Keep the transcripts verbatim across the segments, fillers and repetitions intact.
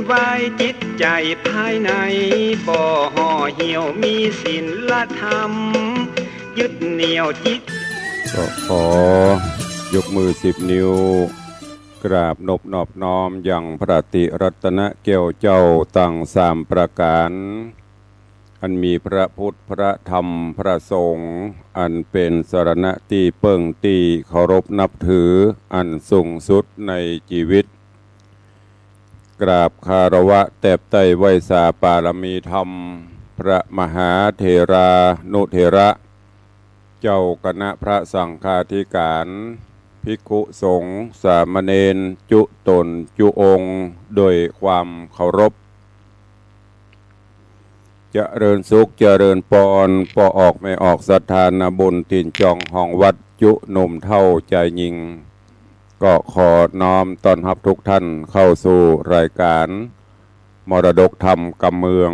ไว้จิตใจ๋ภายใน บ่ห่อเหี่ยวมีศีลธรรม ยึดเหนี่ยวจิต ก็ขอ ยกมือสิบนิ้ว กราบนบนอบน้อมยังพระติรัตนแก้วเจ้าตังสามประก๋าน อันมีพระพุทธ พระธรรม พระสงฆ์ อันเป๋นสรณะตี้เปิ้งตี้เคารพนับถืออันสูงสุดในจีวิต กราบคารวะแตบใต้ไหว้สาปารมีธรรม พระมหาเถรานุเถระ เจ้าคณะพระสังฆาธิก๋าน ภิกขุสงฆ์ สามเณร จุ๊ต๋นจุ๊องค์ โดยความเคารพ เจริญสุข เจริญปอน ป้อออกแม่ออกศรัทธานาบุญ ถิ่นจองห้องวัด จุ๊หนุ่มเฒ่าจายญิง ก็ขอน้อมต้อนฮับทุกท่านเข้าสู่รายก๋าน มรดกธรรมกำเมือง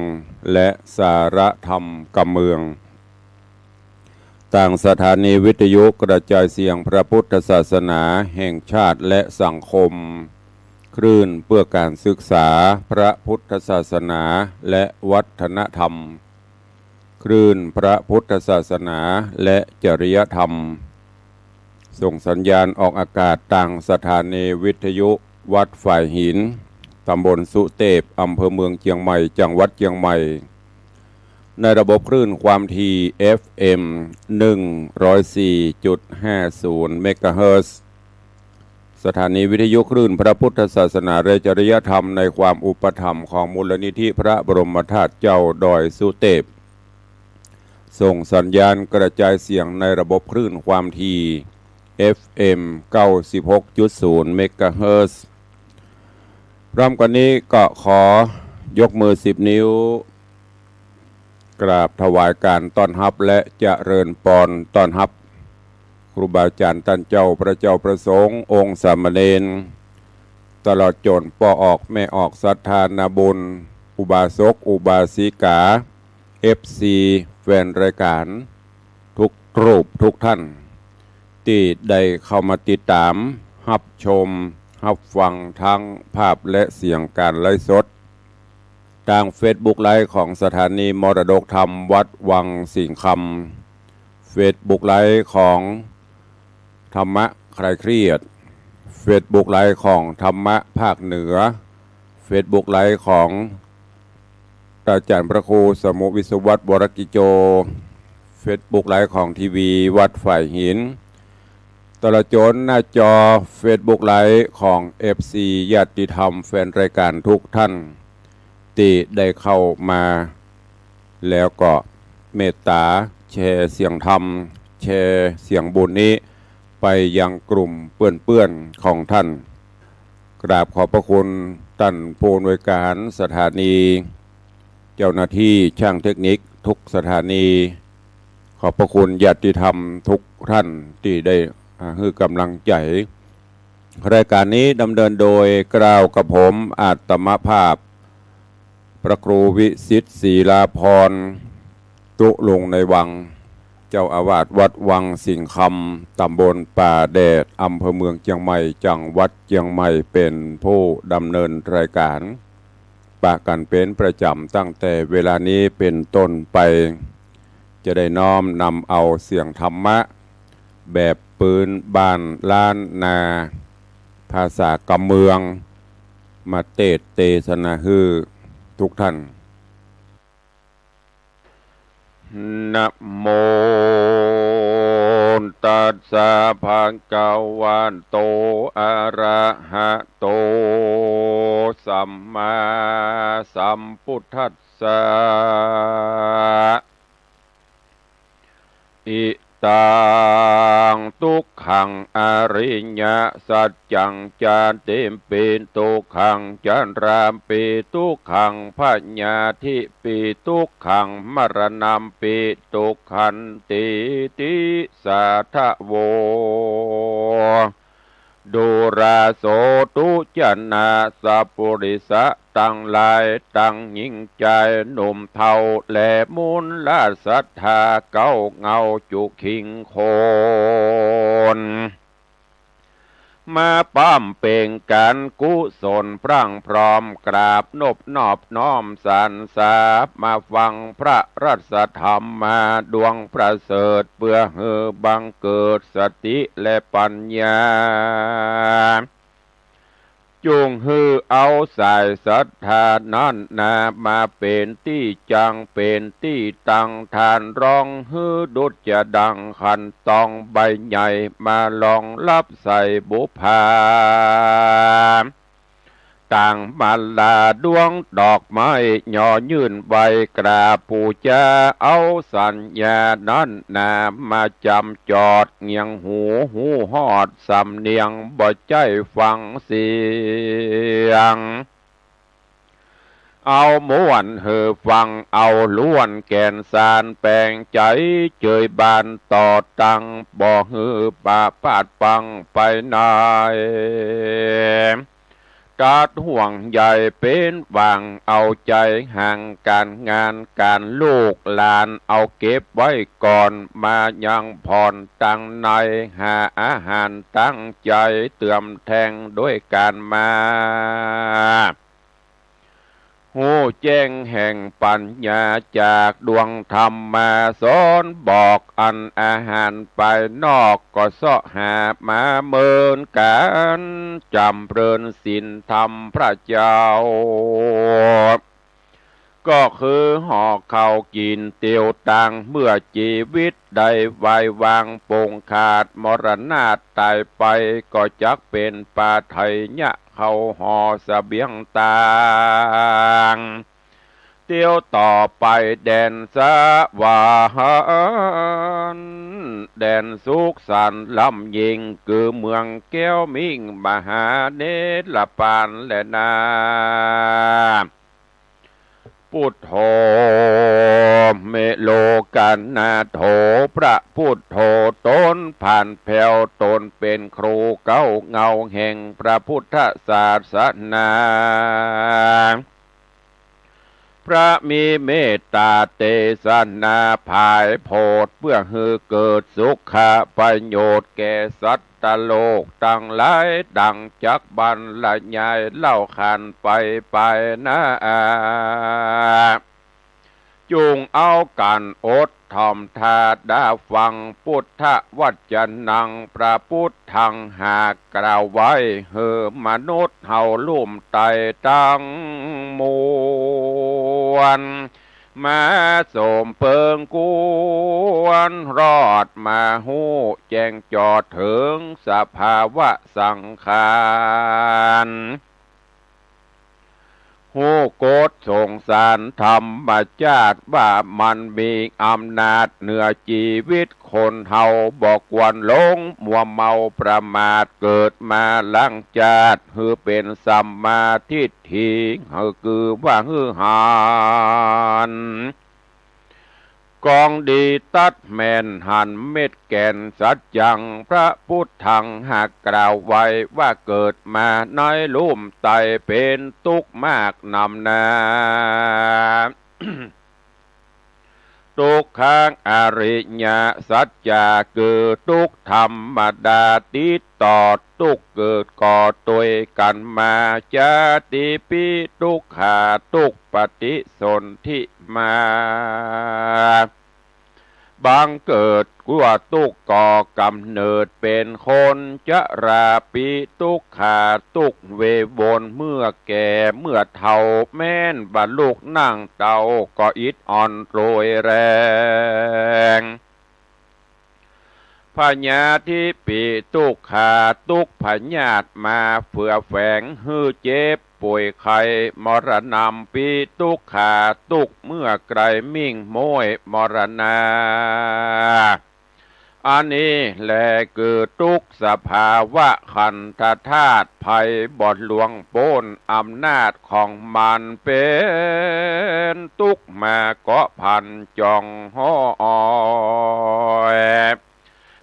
และสาระธรรมกำเมือง ตางสถานีวิทยุกระจายเสียงพระพุทธศาสนาแห่งชาติและสังคม คลื่นเพื่อการศึกษาพระพุทธศาสนาและวัฒนธรรม คลื่นพระพุทธศาสนาและจริยธรรม ส่งสัญญาณออกอากาศตางสถานีวิทยุวัดฝายหิน ตำบลสุเตพ อำเภอเมืองเจียงใหม่ จังหวัดเจียงใหม่ ในระบบคลื่นความถี่ เอฟเอ็ม หนึ่งร้อยสี่จุดห้าศูนย์ เมกะเฮิรตซ์ สถานีวิทยุคลื่นพระพุทธศาสนาและจริยธรรมในความอุปถัมภ์ของมูลนิธิพระบรมธาตุเจ้าดอยสุเตพ ส่งสัญญาณกระจายเสียงในระบบคลื่นความถี่ เอฟเอ็ม เก้าสิบหกจุดศูนย์ เมกะเฮิรตซ์ พร้อมกันนี้ก็ขอยกมือสิบนิ้ว กราบถวายการต้อนฮับและเจริญปอนต้อนฮับ ครูบาอาจ๋ารย์ต้านเจ้า พระเจ้าพระสงฆ์ องค์สามเณร ตลอดจ๋นป้อออกแม่ออกศรัทธานาบุญ อุบาสกอุบาสิกา เอฟซี แฟนรายก๋าน ทุกรูปทุกท่าน ตี้ได้เข้ามาติดต๋าม ฮับชม ฮับฟังทั้งภาพและเสียงก๋านไลฟ์สด ตางเฟซบุ๊กไลฟ์ของสถานีมรดกธรรมวัดวังสิงห์คำ เฟซบุ๊กไลฟ์ของธรรมะคลายเครียด เฟซบุ๊กไลฟ์ของธรรมะภาคเหนือ เฟซบุ๊กไลฟ์ของอาจ๋ารย์พระครูสมุห์วิศวัตร วรกิจโจ เฟซบุ๊กไลฟ์ของทีวีวัดฝายหิน ตลอดจ๋นหน้าจอเฟซบุ๊กไลฟ์ของเอฟซีญาติธรรมแฟนรายก๋านทุกท่าน ตี้ได้เข้ามา แล้วก็เมตต๋าแชร์เสียงธรรม แชร์เสียงบุญนี้ไปยังกลุ่มเปื้อนๆ ของท่าน กราบขอบพระคุณต้านผู้อำนวยก๋านสถานี เจ้าหน้าตี้ช่างเทคนิคทุกสถานี ขอบพระคุณญาติธรรมทุกท่านตี้ได้ อ่า หื้อก๋ำลังใจ๋ รายก๋านนี้ดำเนินโดยเกล้ากระผมอาตมาภาพ พระครูวิสิทธิ์ ศิลาภรณ์ ตุ๊ลุงในวัง เจ้าอาวาสวัดวังสิงห์คำ ตำบลป่าแดด อำเภอเมืองเจียงใหม่ จังหวัดเจียงใหม่ เป๋นผู้ดำเนินรายก๋าน ปะกั๋นเป๋นประจ๋ำตั้งแต่เวลานี้เป๋นต้นไป จะได้น้อมนำเอาเสียงธรรมะ แบบปื๊นบ้านล้านนา ภาษากำเมือง มาเตสน์เตสนาหื้อทุกท่าน นะโมตัสสะ ภะคะวะโต อะระหะโต สัมมาสัมพุทธัสสะ อิตัง ทุกขัง อริยสัจจัง ชาติมปี ทุกขัง ชราปี ทุกขัง พยาธิปี ทุกขัง มรณัมปี ทุกขันตีติ สาธะโว ดูราโส ทุจนะ สัปปุริสะตังหลาย ตังญิงจาย หนุ่มเฒ่า และมูลศรัทธา เก๊าเหง้าจุคิงคน มาป้ำเป๋งก๋านกุศลพรั่งพร้อม กราบนบนอบน้อมสรรเสริญ มาฟังพระสัทธรรมมาดวงประเสริฐ เปื้อหื้อบังเกิดสติและปัญญา จุ่งหื้อเอาสายศรัทธานั้นนา มาเป๋นตี้จังเป๋นตี้ตั้ง ต้านรองหื้อดุจจะดั่งขันตองใบใหญ่ มารองฮับใส่บุปผา ตั้งมาลาดวงดอกไม้ ย่อยื่นไหว้กราบปู๋จา เอาสัญญานั้นนา มาจ๋ำจอดเงี่ยงหู ฮู้ฮอดสำเนียง บ่ใจ้ฟังเสียง เอาม่วนหื้อฟัง เอาล้วนแก่นสารแป๋งใจ๋ เจยบานต่อตัง บ่หื้อปะปาดปังไปไหน ตัดห่วงใยเป๋นหวัง เอาใจ๋ห่างก๋านงานก๋านลูกหลาน เอาเก็บไว้ก่อน มายังผ่อนตังใน หาอาหารตั้งใจ๋ เติมแทงด้วยก๋านมา ฮู้แจ้งแห่งปัญญา จากดวงธรรมมาสอนบอก อันอาหารภายนอกก็เสาะหามาเหมือนกั๋น จ๋ำเริญศีลธรรมพระเจ้า ก็คือห่อข้าวกิ๋นเตียวตัง เมื่อจีวิตได้วายวางปงขาด มรณาตายไป ก็จักเป๋นปาไถยะ เข้าห่อเสบียงตาง เตียวต่อไปแดนสวรรค์ แดนสุขสันต์ล้ำยิ่ง คือเมืองแก้วมิ่งมหาเนรปานแลนา ปุทโธ เมโลกนาโถ พระปุทโธต๋นผ่านแผ้ว ต๋นเป๋นครูเก๊าเงาแห่งพระพุทธศาสนา พระมีเมตต๋าเตสนาผายโผด เปื้อหื้อเกิดสุขประโยชน์แก่สัตว์โลกตังหลาย ดังจักบรรยายเล่าขานไปไปนา จุ่งเอาก๋านอดถ่อมถ้าดาฟัง ปุทธวัจจะนัง พระปุทธังหากกล่าวไว้ หื้อมนุษย์เฮาลุ่มไต้ตังมวล มาสมเปิงควรรอด มาฮู้แจ้งจอดเถิงสภาวะสังขาร ฮู้กฎสงสารธรรมจาติ ว่ามันมีอำนาจเหนือจีวิตคนเฮา บ่ควรหลงมัวเมาประมาท เกิดมาล้างจาติ หื้อเป๋นสัมมาทิฏฐิ หื้อคือว่าหื้อหัน กองดีตัดแม่นหันเม็ดแก่นสัจจัง พระปุทธังหากกล่าวไว้ ว่าเกิดมาในลุ่มไต้เป๋นตุ๊กข์มากนำนา ตุ๊กขังอริยสัจจะ คือตุ๊กข์ธรรมดาติดต่อ ตุ๊กข์เกิดก่อตวยกั๋นมา จาติปิตุ๊กขา ตุ๊กข์ปฏิสนธิมา บังเกิดกั๋วตุ๊กข์ก่อกำเนิดเป๋นคน จราปิตุ๊กขา ตุ๊กข์เววนเมื่อแก่เมื่อเฒ่า แม้นบ่ลุกนั่งเต้าก็อิดอ่อนโรยแรง พยาธิปิตุ๊กขา ตุ๊กข์พยาธิมาเฟื่อแฝง หื้อเจ็บป่วยไข้ มรณัมปิตุ๊กขา ตุ๊กข์เมื่อไกลมิ่งโม้ยมรณา อันนี้แลคือตุ๊กข์สภาวะขันธธาตุ ใผบ่ล่วงป๊นอำนาจของมัน เป๋นตุ๊กข์มาเกาะพันจ่องห้อย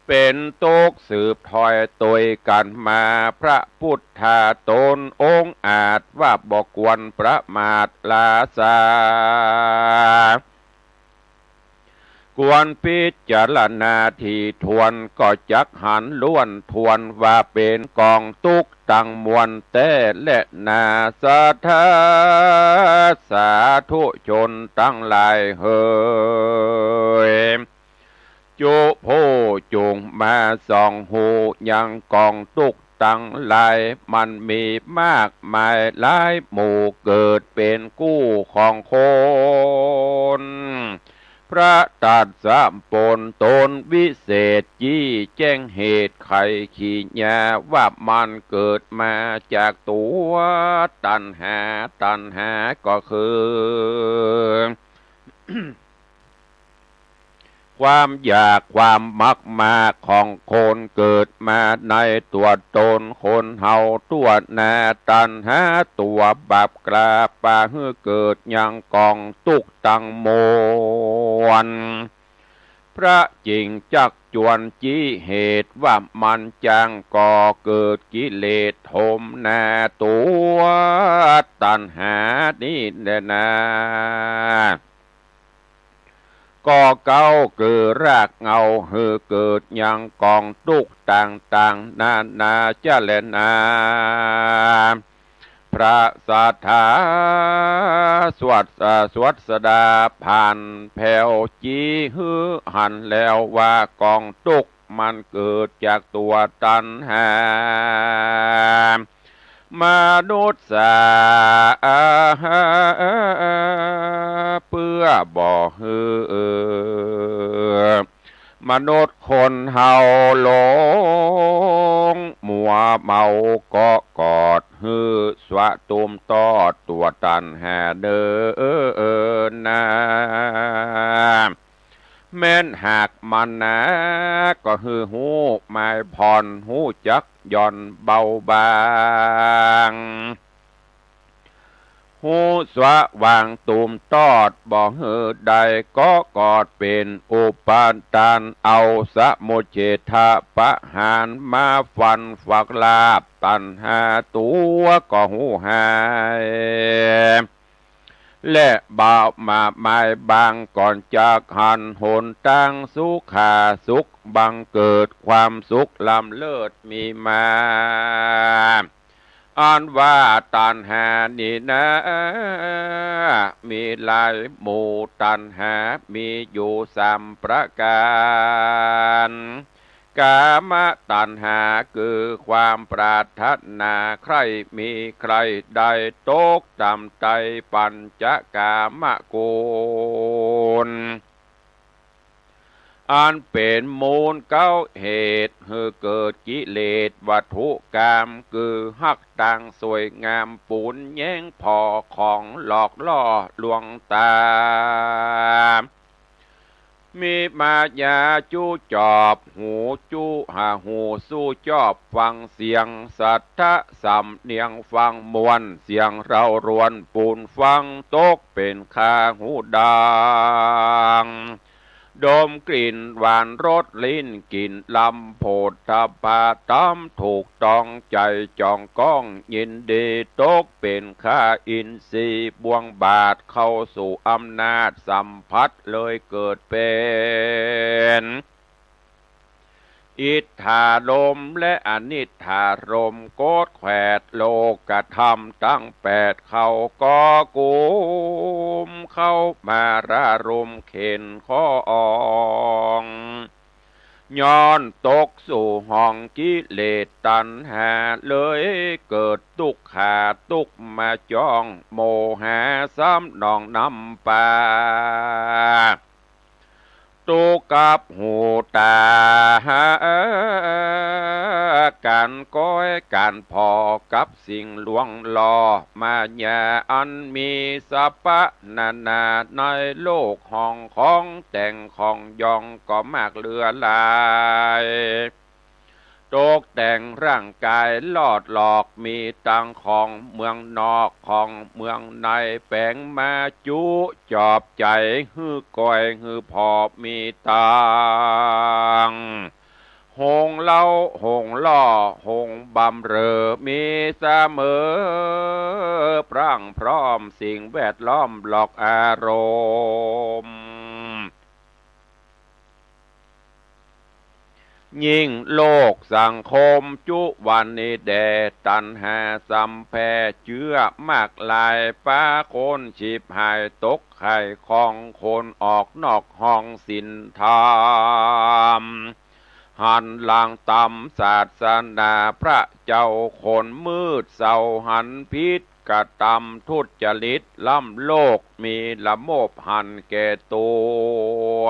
เป๋นตุ๊กข์สืบถ้อยตวยกั๋นมา พระปุทธาต๋นองอาจ ว่าบ่ควรประมาทลาซา ควรพิจารณาถี่ถ้วน ก็จักหันล้วนถ้วนว่าเป๋นก๋องตุ๊กข์ตังมวลแต๊แลนา ศรัทธาสาธุชนตังหลายเหย จุผู้จุ่งมาส่องฮู้ยังก๋องตุ๊กข์ตังหลาย มันมีมากมายหลายหมู่ เกิดเป๋นกู้ของคน พระตรัสปนตนวิเศษ จี้แจ้งเหตุไขขีญา ว่ามันเกิดมาจากตั๋วตัณหา ตัณหาก็คือ ความอยากความมักมาของคน เกิดมาในตั๋วตนคนเฮาตั๋วนา ตัณหาตั๋วบาปกล้า ปาหื้อเกิดยังก๋องตุ๊กข์ตังมวล พระจึงจักจวนจี้เหตุว่ามันจักก่อเกิดกิเลสโทมนาตั๋วตัณหานี้แลนา ก็เก๊าคือรากเหง้าหื้อเกิดยังก๋องตุ๊กข์ต่างๆ นานาจะแลนา พระศาสดาสวัส เอ่อ ศาสดาผ่านแผ้วจี้หื้อหันแล้วว่าก๋องตุ๊กข์มันเกิดจากตั๋วตัณหา มนุษย์สา เปื้อบ่หื้อ มนุษย์คนเฮาหลงมัวเมาเกาะกอด หื้อสวะตุมตอดตั๋วตัณหาเน่อนา แม้นหากมันหนา ก็หื้อฮู้หมายผ่อน ฮู้จักหย่อนเบาบาง ฮู้สวะวางตุมตอด บ่หื้อได้เกาะกอดเป๋นอุปาทาน เอาสมุจเฉทประหารมาฟันฝักลาบตัณหาตั๋วก็ฮู้หาย และบ่าวมาหมายบางก่อนจักหันหนตางสุขาสุข บังเกิดความสุขล้ำเลิศมีมา อันว่าตัณหานี้นา มีหลายหมู่ ตัณหามีอยู่สามประก๋าน กามตัณหาคือความปรารถนาใคร่มีใคร่ได้ ตกต่ำใต้ปัญจกามกุล อันเป๋นมูลเก๊าเหตุหื้อเกิดกิเลสวัตถุกาม คือฮักตางสวยงาม ปูนแย้งผ่อของหลอกล่อลวงต๋า มีมายาจู้จอบ หูจู้หา หูสู้จอบ ฟังเสียงสัทธะสำเนียง ฟังม่วนเสียงเร้ารวน ปูนฟังตกเป๋นคาหูดัง ดมกลิ่นหวานรสลิ้น กลิ่นลำโผฏฐัพพะ ต๋ามถูกต้องใจ๋ จ่องก้องยินดี ตกเป๋นคาอินทรีย์ บ่วงบาทเข้าสู่อำนาจสัมผัส เลยเกิดเป๋น อิทธารมณ์และอนิทธารมณ์ โกฏแขวดโลกธรรมตังแปด เข้าก่อกุม เข้ามาระรมเข็ญข้ออ่อง ย้อนตกสู่ห้องกิเลสตัณหา เลยเกิดตุ๊กขาตุ๊กข์มาจ้อง โมหะซ้ำนองน้ำปา ตุ๊กข์กับหูต๋า ก๋านก้อยก๋านผ่อกับสิ่งลวงหล่อ มายาอันมีสรรพนานา ในโลกห้องของแต่งของยองก็มากเหลือหลาย ตกแต่งร่างก๋ายลอดหลอก มีตังของเมืองนอกของเมืองใน แป๋งมาจุจอบใจ๋ หื้อก้อยหื้อผ่อมีตัง หงเล้าหงล่อหงบำเรอ มีเสมอ พรั่งพร้อมสิ่งแวดล้อมหลอกอารมณ์ ยิ่งโลกสังคมจุวันนี้แด่ ตัณหาสำแพร่เจื้อมากหลาย ปาคนฉิบหายตกไข่ของคนออกนอกห้องศีลธรรม หันหลังตำศาสนาพระเจ้า คนมืดเศร้าหันผิดกระตำทุจริต ล้ำโลกมีละโมบหันแก่ตั๋ว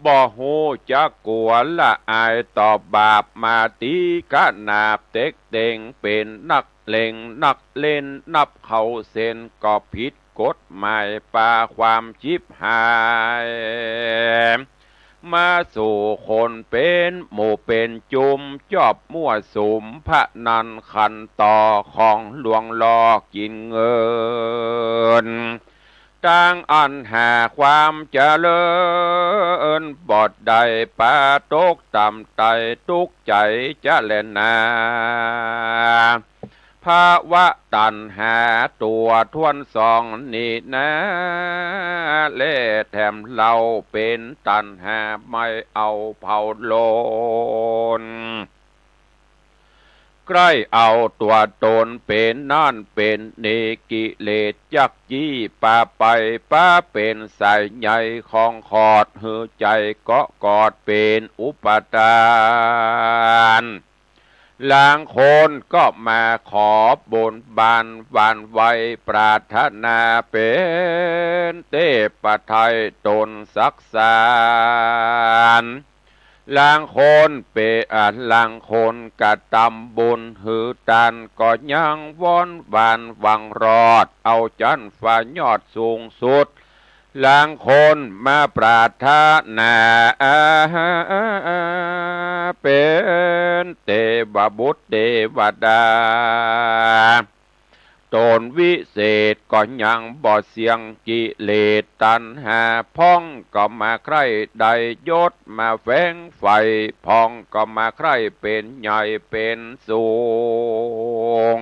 บ่ฮู้จักกั๋วละอายต่อบาป มาตี๋ขนาบเต็กเต็ง เป๋นนักเล่งนักเล่น นับเข้าเส้นก็ผิดกฎหมาย ปาความฉิบหายมาสู่คนเป๋นหมู่เป๋นจุม จอบมั่วสุมพนันขันต่อ ของหลวงล่อกิ๋นเงิน ตางอันหาความเจริญบ่ได้ ปาตกต่ำใต้ตุ๊กข์ใจ๋จะแลนา ภาวะตัณหาตั๋วถ้วนสองนี้นา และแถมเล่าเป๋นตัณหา ไม่เอาเผาโลน ใคร่เอาตั๋วตนเป๋นนั่นเป๋นนี่ กิเลสจักจี้ปาไป ปาเป๋นสายใยของขอด หื้อใจ๋เกาะกอดเป๋นอุปาทาน ลางคนก็มาขอบุญบานหวั่นไหว ปรารถนาเป๋นเตพไทยต๋นสักสาน ลางคนเป๋น อ่า ลางคนกระตำบุญหื้อตาน ก็ยังวอนหวานหวังรอด เอาจั๊นฟ้ายอดสูงสุด ลางคนมาปรารถนาเป๋นเตวบุตรเตวดา ต๋นวิเศษก็ยังบ่เสี้ยงกิเลสตัณหา พ่องก็มาใคร่ได้ยศมาแฝงใฝ่ พ่องก็มาใคร่เป๋นใหญ่เป๋นสูง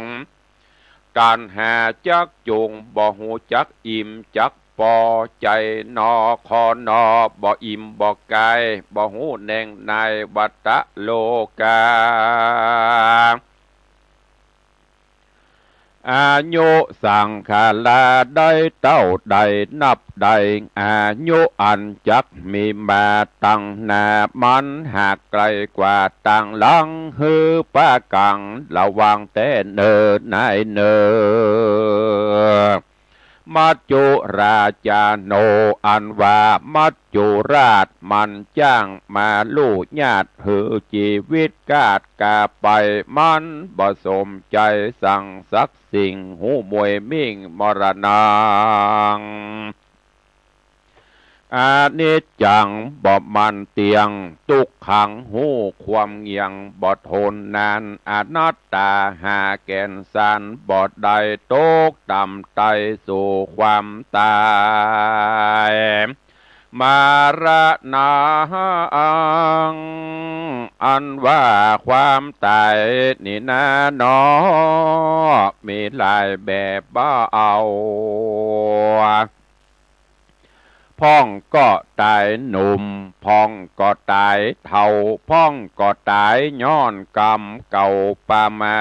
ตัณหาจักจูงบ่ฮู้จักอิ่มจักปอ ใจ๋หนอคอหนอ บ่อิ่มบ่กาย บ่ฮู้แหน่งในวัตตะโลกา อายุสังขาราได้เต้าใดนับได้ อายุอันจักมีมาตังหน้า มันหากไกลกว่าตังหลัง หื้อปากั๋งระวังแต๊เน่อนายเน่อ มัจจุราชาโน อันว่ามัจจุราชมันจ้างมาลู่ญาติ หื้อจีวิตกาดกาไป มันบ่สมใจ๋สังสักสิ่ง หูมวยมิ่งมรณัง อนิจจังบ่มั่นเตี้ยง ตุ๊กขังฮู้ความเงี่ยงบ่ทนนาน อนัตตาหาแก่นสารบ่ได้ ตกต่ำใต้สู่ความต๋าย มรณัง อันว่าความต๋ายนี้นาหนอ มีหลายแบบบ่เอา พ่องก็ต๋ายหนุ่ม พ่องก็ต๋ายเฒ่า พ่องก็ต๋ายย้อนกรรมเก่าปามา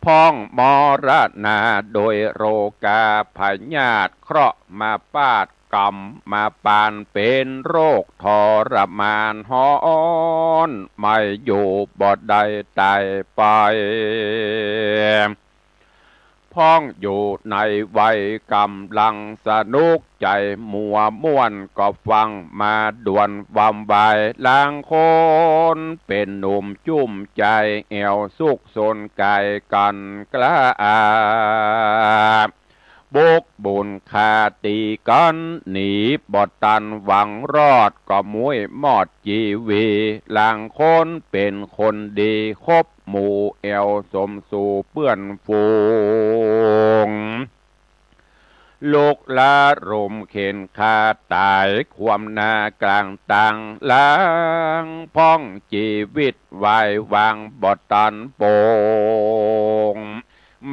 พ่องมรณาโดยโรคาพยาธิ เคราะห์มาปาด กรรมมาปาน เป๋นโรคทรมานฮ้อน ไม่อยู่บ่ได้ต๋ายไป พ่องอยู่ในวัยก๋ำลังสนุก ใจ๋มัวม่วนก็ฟังมาด่วนวำวาย ลางคนเป๋นหนุ่มจุ้มใจ๋ แอ่วสุขสนก๋ายกั๋นกล้า บกบุญฆ่าตี๋กั๋นหนีบ่ตัน หวังรอดก็มุ้ยมอดจีวี ลางคนเป๋นคนดี คบหมู่แอ่วสมสู่เปื้อนฝูง ลุกละลุมเข็ญฆ่าต๋าย ความหน้ากลางตาง ลางพ่องจีวิตวายวางบ่ตันโป่ง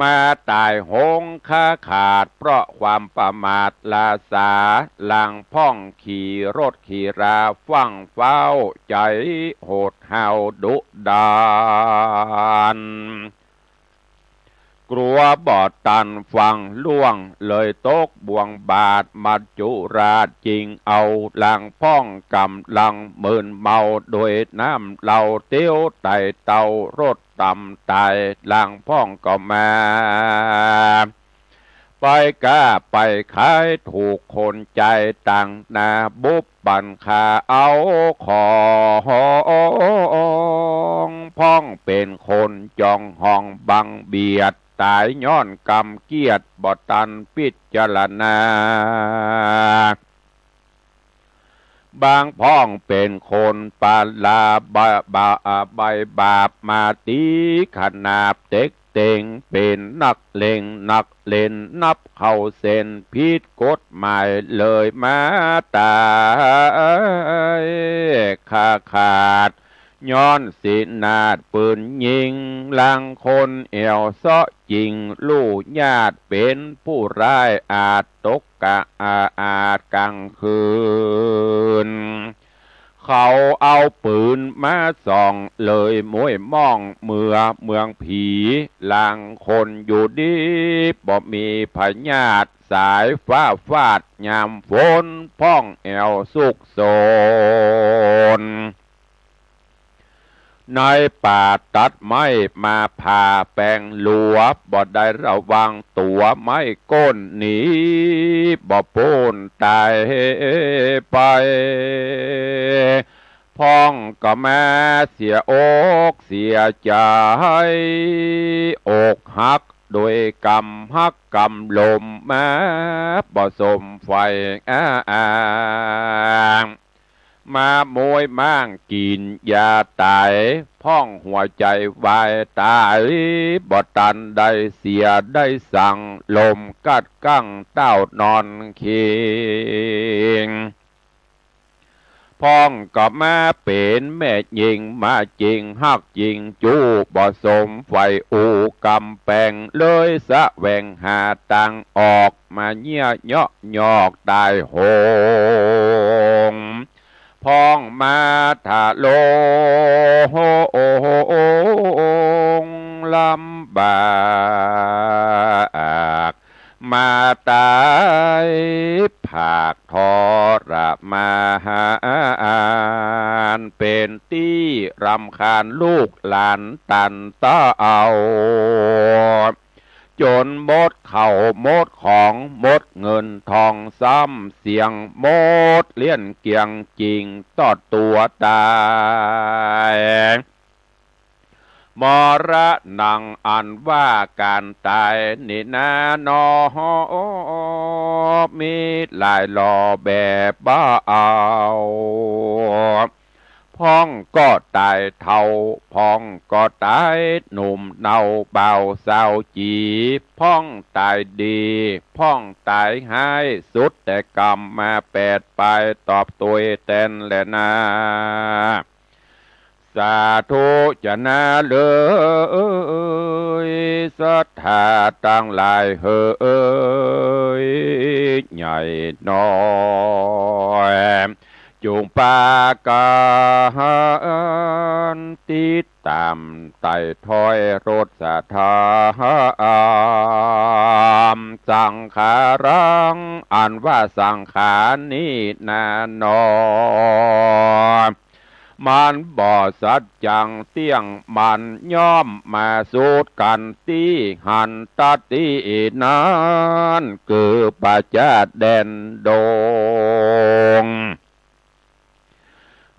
มาต๋ายหงขาขาด เพราะความประมาทหล้าสา หลังพ่องขี่รถขี่ราฟั่งเฟ้า ใจ๋โหดเห้าวดุดัน กลัวบ่ตันฟั่งล่วง เลยตกบ่วงบาดมัจจุราชจิงเอา หลังพ่องก๋ำลังมึนเมา โดยน้ำเหล้าเตี้ยวไต่เต้ารถต่ำต๋าย หลังพ่องก็มา ไปก๊าไปขายถูกคนใจ๋ต่างนา บุบบั่นฆ่าเอาของ พ่องเป๋นคนจองห้องบังเบียด ต๋ายย้อนกำเกียด บ่ตันพิจารณา บางพ่องเป๋นคนปาลา บา บา อ่า ใบบาปมาตี้ขนาบเต็กเต็ง เป๋นนักเลงนักเล่น นับเข้าเส้นผิดกฎหมาย เลยมาต๋ายขาขาด ย้อนสินาฏปืนยิง หลังคนแอ่วเซาะจิง ลู่ญาติเป๋นผู้ร้ายอาจตกกะ อา อาจกลางคืน เขาเอาปืนมาส่อง เลยมวยม่องเมือเมืองผี หลังคนอยู่ดี บ่มีพยาธิ สายฟ้าฟาดยามฝน พ่องแอ่วสุกสน ในป่าตัดไม้มาผ่าแป๋งหลัว บ่ได้ระวังตั๋วไม้ก้นหนี บ่ปู้นต๋ายไป พ่องก็มาเสียอกเสียใจ๋ อกหักโดยกำฮักกำลมมา บ่สมใฝ่อา อาง มาโมยม่างกิ๋นยาต๋าย พ่องหัวใจ๋วายต๋าย บ่ตันได้เสียได้สั่ง ลมกัดกั้งเต้านอนคิง พ่องก็มาเป๋นแม่ญิง มาจิงฮักจิงจู้ บ่สมใฝ่อู่กำแป๋ง เลยแสวงหาตางออก มาเยียะเยาะยอกต๋ายโหง พ่องมาทะลงลำบาก มาต๋ายผากทรมาน เป๋นตี้รำคาญลูกหลานตันเต้า จ๋นหมดเข้าหมดของ หมดเงินทองซ้ำ เสี้ยงหมดเลี้ยนเกี้ยงจิง ตอดตั๋วต๋าย มรณัง อันว่าก๋านต๋ายนี้นาหนอ มีหลายหล่อแบบบ่เอา พ่องก็ต๋ายเฒ่า พ่องก็ต๋ายหนุ่ม เนาบ่าวสาวจี๋ พ่องต๋ายดี พ่องต๋ายฮ้าย สุดแต่กำมาแปดปาย ตอบตวยแตนแลนา สาธุจะนาเอย ศรัทธาตังหลายเหย ใหญ่น้อย จุ่งปากั๋นติดต๋ามไต่ถ้อยรสศรัทธา สังขารัง อันว่าสังขารนี้นาหนอ มันบ่สัจจังเตี้ยง มันย่อมมาสุดกั๋นตี้หันตะตี้นั้น คือประจาแดนดง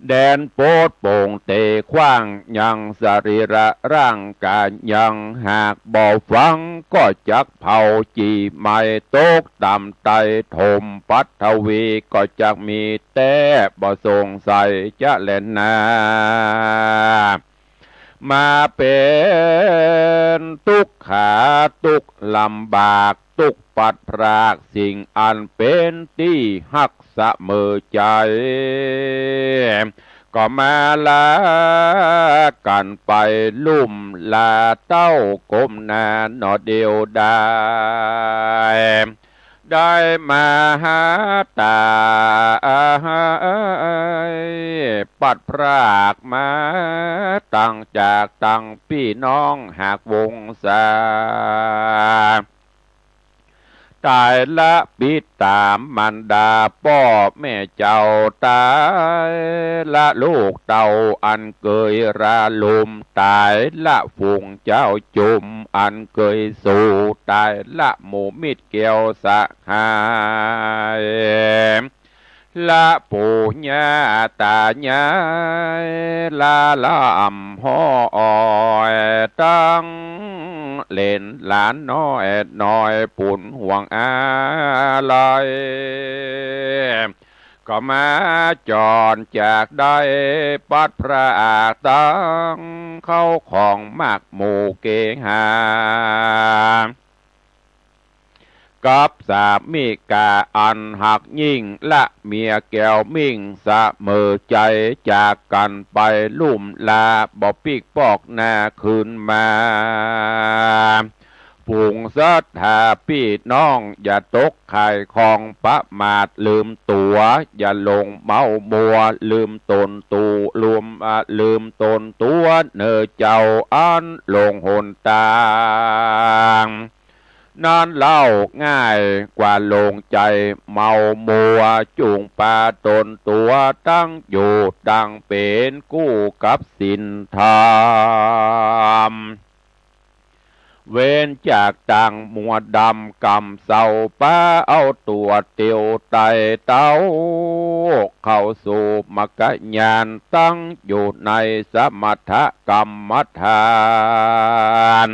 แดนโปดโป่งเตกว้าง ยังสรีระร่างก๋ายยัง หากบ่ฟังก็จักเผาจี๋ไหม้ ตกต๋ามไตถมปฐวี ก็จักมีแต๊บ่สงสัยจะแลนา มาเป๋นตุ๊กขาตุ๊กลำบาก ตุ๊กปัดพรากสิ่งอันเป๋นตี้ฮักเสมอใจ๋ ก็มาลากั๋นไปลุ่มลาเต้าก้มหน้าหนอเดียวดาย ได้มาหาต๋า ปัดพรากมา ตังจากตังปี้น้องหากวงศา ต๋ายละปิดต๋ามารดาป้อแม่เจ้า ต๋ายละลูกเต้าอันเกยระลม ต๋ายละฝูงเจ้าจุมอันเกยสู่ ต๋ายละหมู่มิตรแก้วสหาย ละปู่ย่าต๋ายาย ละหล้ำฮ้อย ตังเหลนหลานน้อย น้อยปุนห่วงอาลัย ก็มาจรจากได้ ปัดพรากตังเข้าของมากหมู่เกหา กับสามิกาอันฮักยิ่ง ละเมียแก้วมิ่งเสมอใจ๋ จากกั๋นไปลุ่มลา บ่ปิ๊กปอกหน้าคืนมา ฝูงศรัทธาปี้น้องอย่าตกข่ายของประมาทลืมตั๋ว อย่าหลงเมามัว ลืมต๋นตั๋ว ลืม อ่า ลืมต๋นตั๋วเน่อเจ้า อันหลงหนตาง นั้นเล่าง่ายกว่าหลงใจ๋เมามัว จุ่งปาต๋นตั๋วตังอยู่ตังเป๋นกู้กับศีลธรรม เว้นจากตังมัวดำกำเศร้า ปาเอาตั๋วเตียวไต่เต้า เข้าสู่มรรคญาณตังอยู่ในสมถกรรมฐาน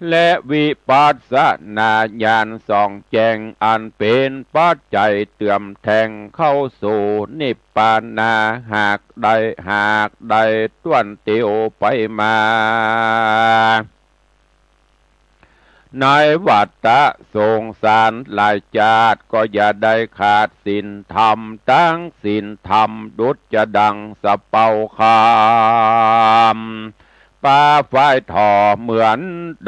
และวิปัสสนาญาณส่องแจ้ง อันเป๋นปัจจัยเติมแต่งเข้าสู่นิพพานา หากได้ หากได้ต้วนเตียวไปมา ในวัฏฏะสงสารหลายจาติ ก็อย่าได้ขาดศีลธรรมตัง ศีลธรรมดุจจะดังสะเปาคำ ปาฝ้ายถ่อเหมือน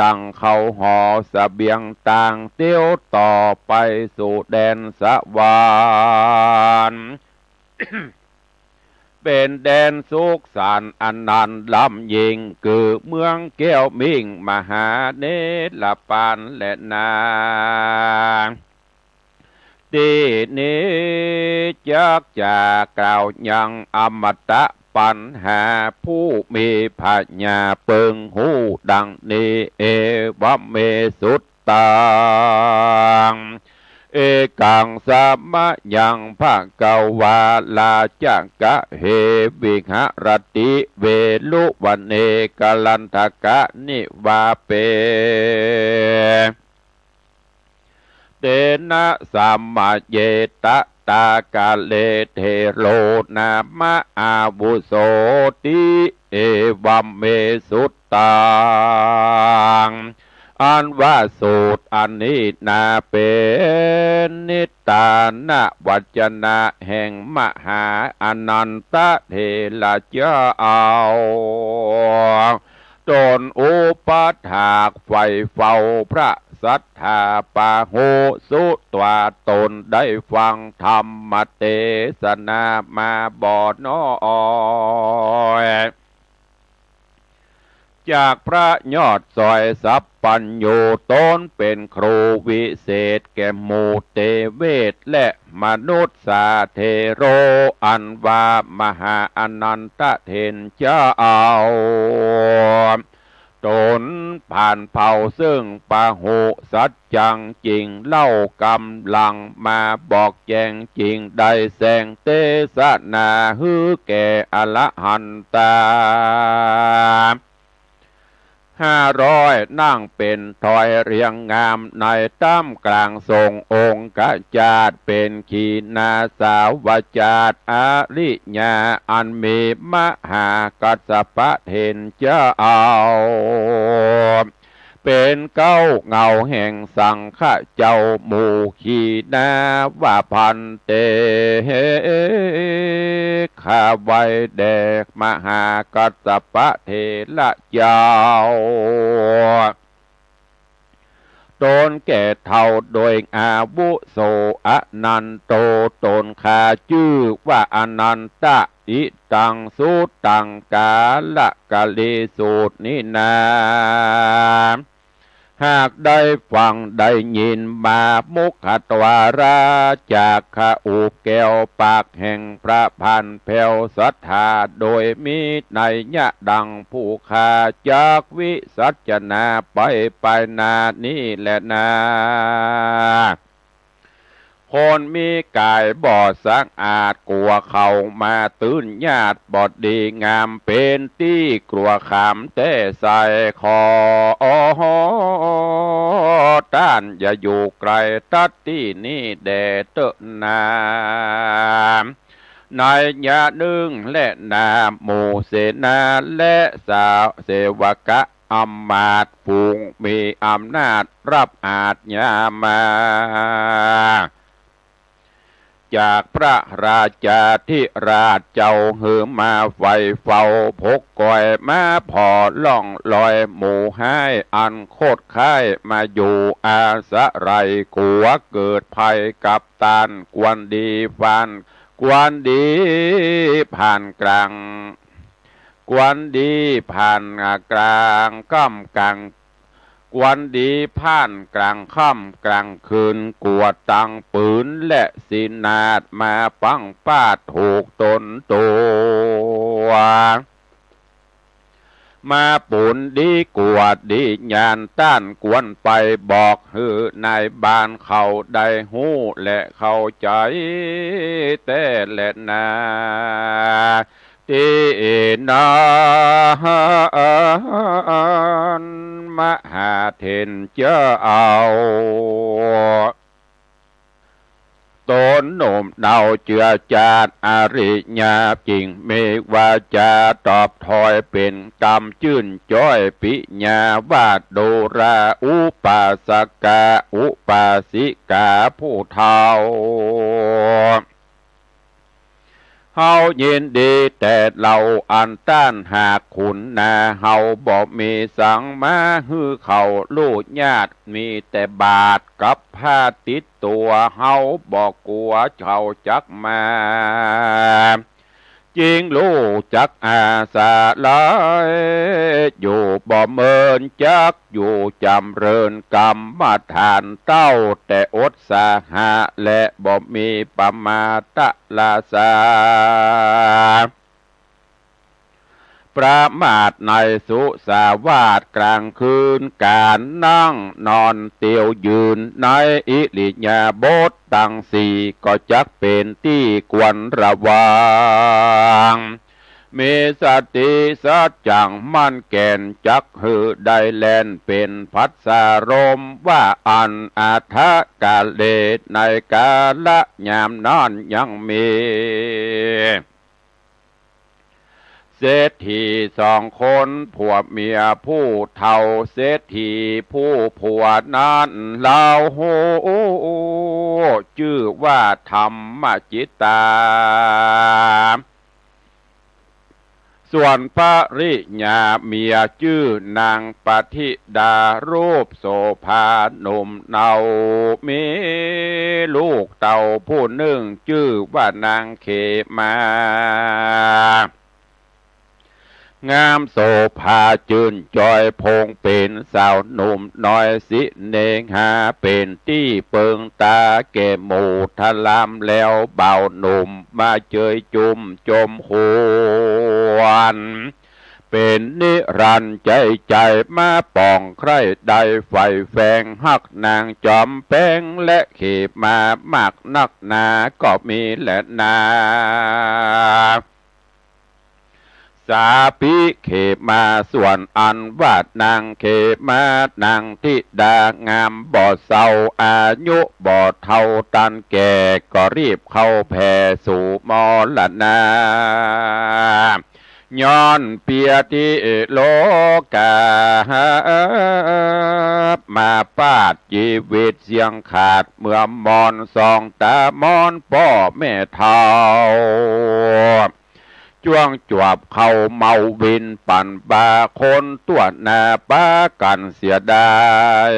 ดังเข้าห่อเสบียงตาง เตียวต่อไปสู่แดนสวรรค์ เป๋นแดนสุขสันต์อันนันล้ำยิ่ง คือเมืองแก้วมิ่งมหาเนรปานแลนา ตี้นี้จักจะกล่าวยังอมตะปัญหา ผู้มีผญาเปิงฮู้ดังนี้ เอวะเม สุตตัง เอกังสะมะยัง ภะคะวา ราชกะเห วิหะรติ เวรุวะเน กะลันทะกะนิวาเป เตนะ สะมะเย ตะถาคะเต เถโร นามะ อาวุโสติ เอวะเม สุตตัง อันว่าสูตรอันนี้นาเป๋นนิทานะวัจนะแห่งมหาอานันทะเถระเจ้า ต๋นอุปัฏฐากใฝ่เฝ้าพระศรัทธาปาหุสุตวา ต๋นได้ฟังธรรมเตสนามาบ่น้อย จากพระยอดสอยสัพพัญญู ต๋นเป๋นครูวิเศษแก่หมู่เตเวทและมนุสสาเถโร อันว่ามหาอานันทะเถรเจ้า ต๋นผ่านเผ่าซึ่งปาหุสัจจัง จึงเล่ากำลังมาบอกแจ้ง จึงได้แสงเตสนาหื้อแก่อรหันตา ห้าร้อย นั่งเป๋นถอยเรียงงาม ในต้ามกลางสงฆ์องคจาตุ เป๋นขีณาสาวกจาตุ อริยา อันมีมหากัสสปะเถรเจ้า เ เป๋นเก๊าเหง้าแห่งสังฆะเจ้าหมู่ขีนา ว่า ภันเต ข้าไหว้แด่มหากัสสปะเถระเจ้า ต๋นแก่เฒ่าโดยอาวุโส อนันโต ต๋นข้าจื้อว่าอนันทะ อิตัง สุตตัง ก๋าละกะลิสูตรนี้นา หากได้ฟังได้ยินมา มุขทวารา จากขะอุบแก้วปากแห่งพระพันแผ้วศรัทธา โดยมีนัยยะดังผู้ข้าจักวิสัชนาไปไปหน้านี้แลนา คนมีก๋ายบ่สะอาด กั๋วเขามาตื้นญาติบ่ดีงาม เป๋นตี้กั๋วขามแต๊ไส้ ขอต้านอย่าอยู่ไกลตัดตี้นี้แด่เต๊อะนา นัยยะนึ่งแลนา หมู่เสนาและสา เสวกะ อำมาตย์ฝูงมีอำนาจ รับอาชญามา จากพระราชาธิราชเจ้า หื้อมาไฟเฝ้าพกกอย มาผ่อร่องรอยหมู่ฮ้าย อันคดค้ายมาอยู่อาศัย กั๋วเกิดภัยกับต้าน ควรดีผ่าน ควรดีผ่านกลาง ควรดีผ่านกลางค่ำกลาง ควรดีผ่านกลางค่ำกลางคืน กั๋วตังปืนและสินาด มาปังปาดถูกต๋นตั๋ว มาปูนดีกั๋วดีญาณ ต้านควรไปบอกหื้อนายบ้านเขาได้ฮู้และเข้าใจ๋แต๊แลนา ตี้นั้นมหาเถรเจ้า ต๋นหนุ่มเนาเจื้อจาดอริยะ จึงมีวาจาตอบถ้อยเป๋นกำจื้นจ้อยปิญญา ว่า ดูราอุปาสกะอุปาสิกาผู้เฒ่า เฮายินดีแต่เล่าอันต้านหากขุนนา เฮาบ่มีสังมาหื้อเขาลู่ญาติ มีแต่บาตรกับผ้าติดตั๋ว เฮาบ่กั๋วเขาจักมา จึงฮู้จักอาศัย อยู่บ่เมินจักอยู่จำเริญกรรมฐานเต้า แต่อดสาหะและบ่มีประมาทละสา ประมาทในสุสาวาสกลางคืน ก๋านนั่งนอนเตียวยืน ในอิริยาบถตังสี่ ก็จักเป๋นตี้ควรระวัง มีสติสัจจังมั่นแก่น จักหื้อได้แล่นเป๋นภัสสาลม ว่าอั้น อัฏฐกาเล ในกาละยามนั้นยังมี เศรษฐีสองคนผัวเมียผู้เฒ่า เศรษฐีผู้ผัวนั้นลาวฮู้ จื้อว่าธรรมจิตตา ส่วนภริยาเมียจื้อนางปฏิดา รูปโสภาหนุ่มเนา มีลูกเต้าผู้นึ่ง จื้อว่านางเขมา งามโสภาจื้นจ้อยพงเป๋นสาวหนุ่มน้อย สิเนหาเป๋นตี้เปิงตาแก่หมู่ทรามแล้ว บ่าวหนุ่มมาเจยจุมจมหวน เป๋นนิรันดร์ใจ๋ใจ๋ มาป่องใคร่ได้ใฝ่แฝง ฮักนางจอมแปงและเขมามากนักหนาก็มีแลนา สาปิเขมา ส่วนอันว่านางเขมา นางธิดางามบ่เฒ่า อายุบ่เฒ่าต้านแก่ ก็รีบเข้าแผ่สู่มรณา ย้อนเปียธิโลกา มาปาดจีวิตเสี้ยงขาด เมื่อมอนส่องตามอนป้อแม่เฒ่า จ้วงจวบเข้าเมาวินปั่นบาคนตั๋วหน้าปากั๋นเสียดาย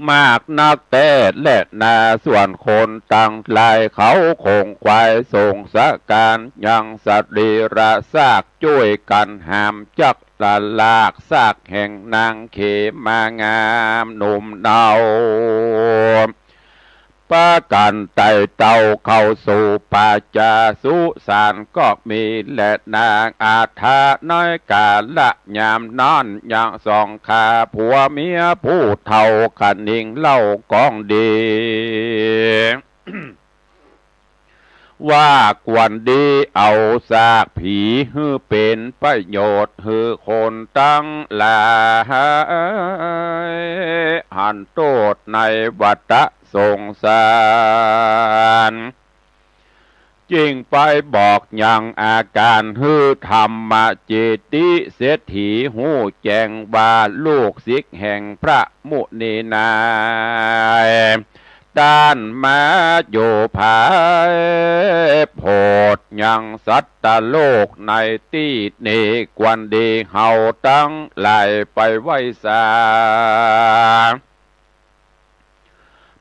มากนักแต๊แลนา ส่วนคนตังหลายเขาคงขวายสงสะก๋าน ยังสะรีระซากจ้วยกั๋นหามจักละลาก ซากแห่งนางเขมางามหนุ่มเนา ปากั๋นไต่เต้าเข้าสู่ป่าจ๊า สุสานก็มีแลนา อาถรรพ์ในกาละยามนั้น ยังสองข้าผัวเมียผู้เฒ่า คะนิงเล่ากองดี ว่ากวนดีเอาซากผี หื้อเป๋นประโยชน์หื้อคนตังหลาย หันโต้ษในวัฏสงสาร จึงไปบอกยังอาก๋าน หื้อธรรมเจติเศรษฐีฮู้แจ้งว่า ลูกศิษย์แห่งพระมุนีนาย ต้านมาอยู่ภายโพธิ ยังสัตตโลกในตี้นี้ กวนดีเฮาตังหลายไปไหว้สา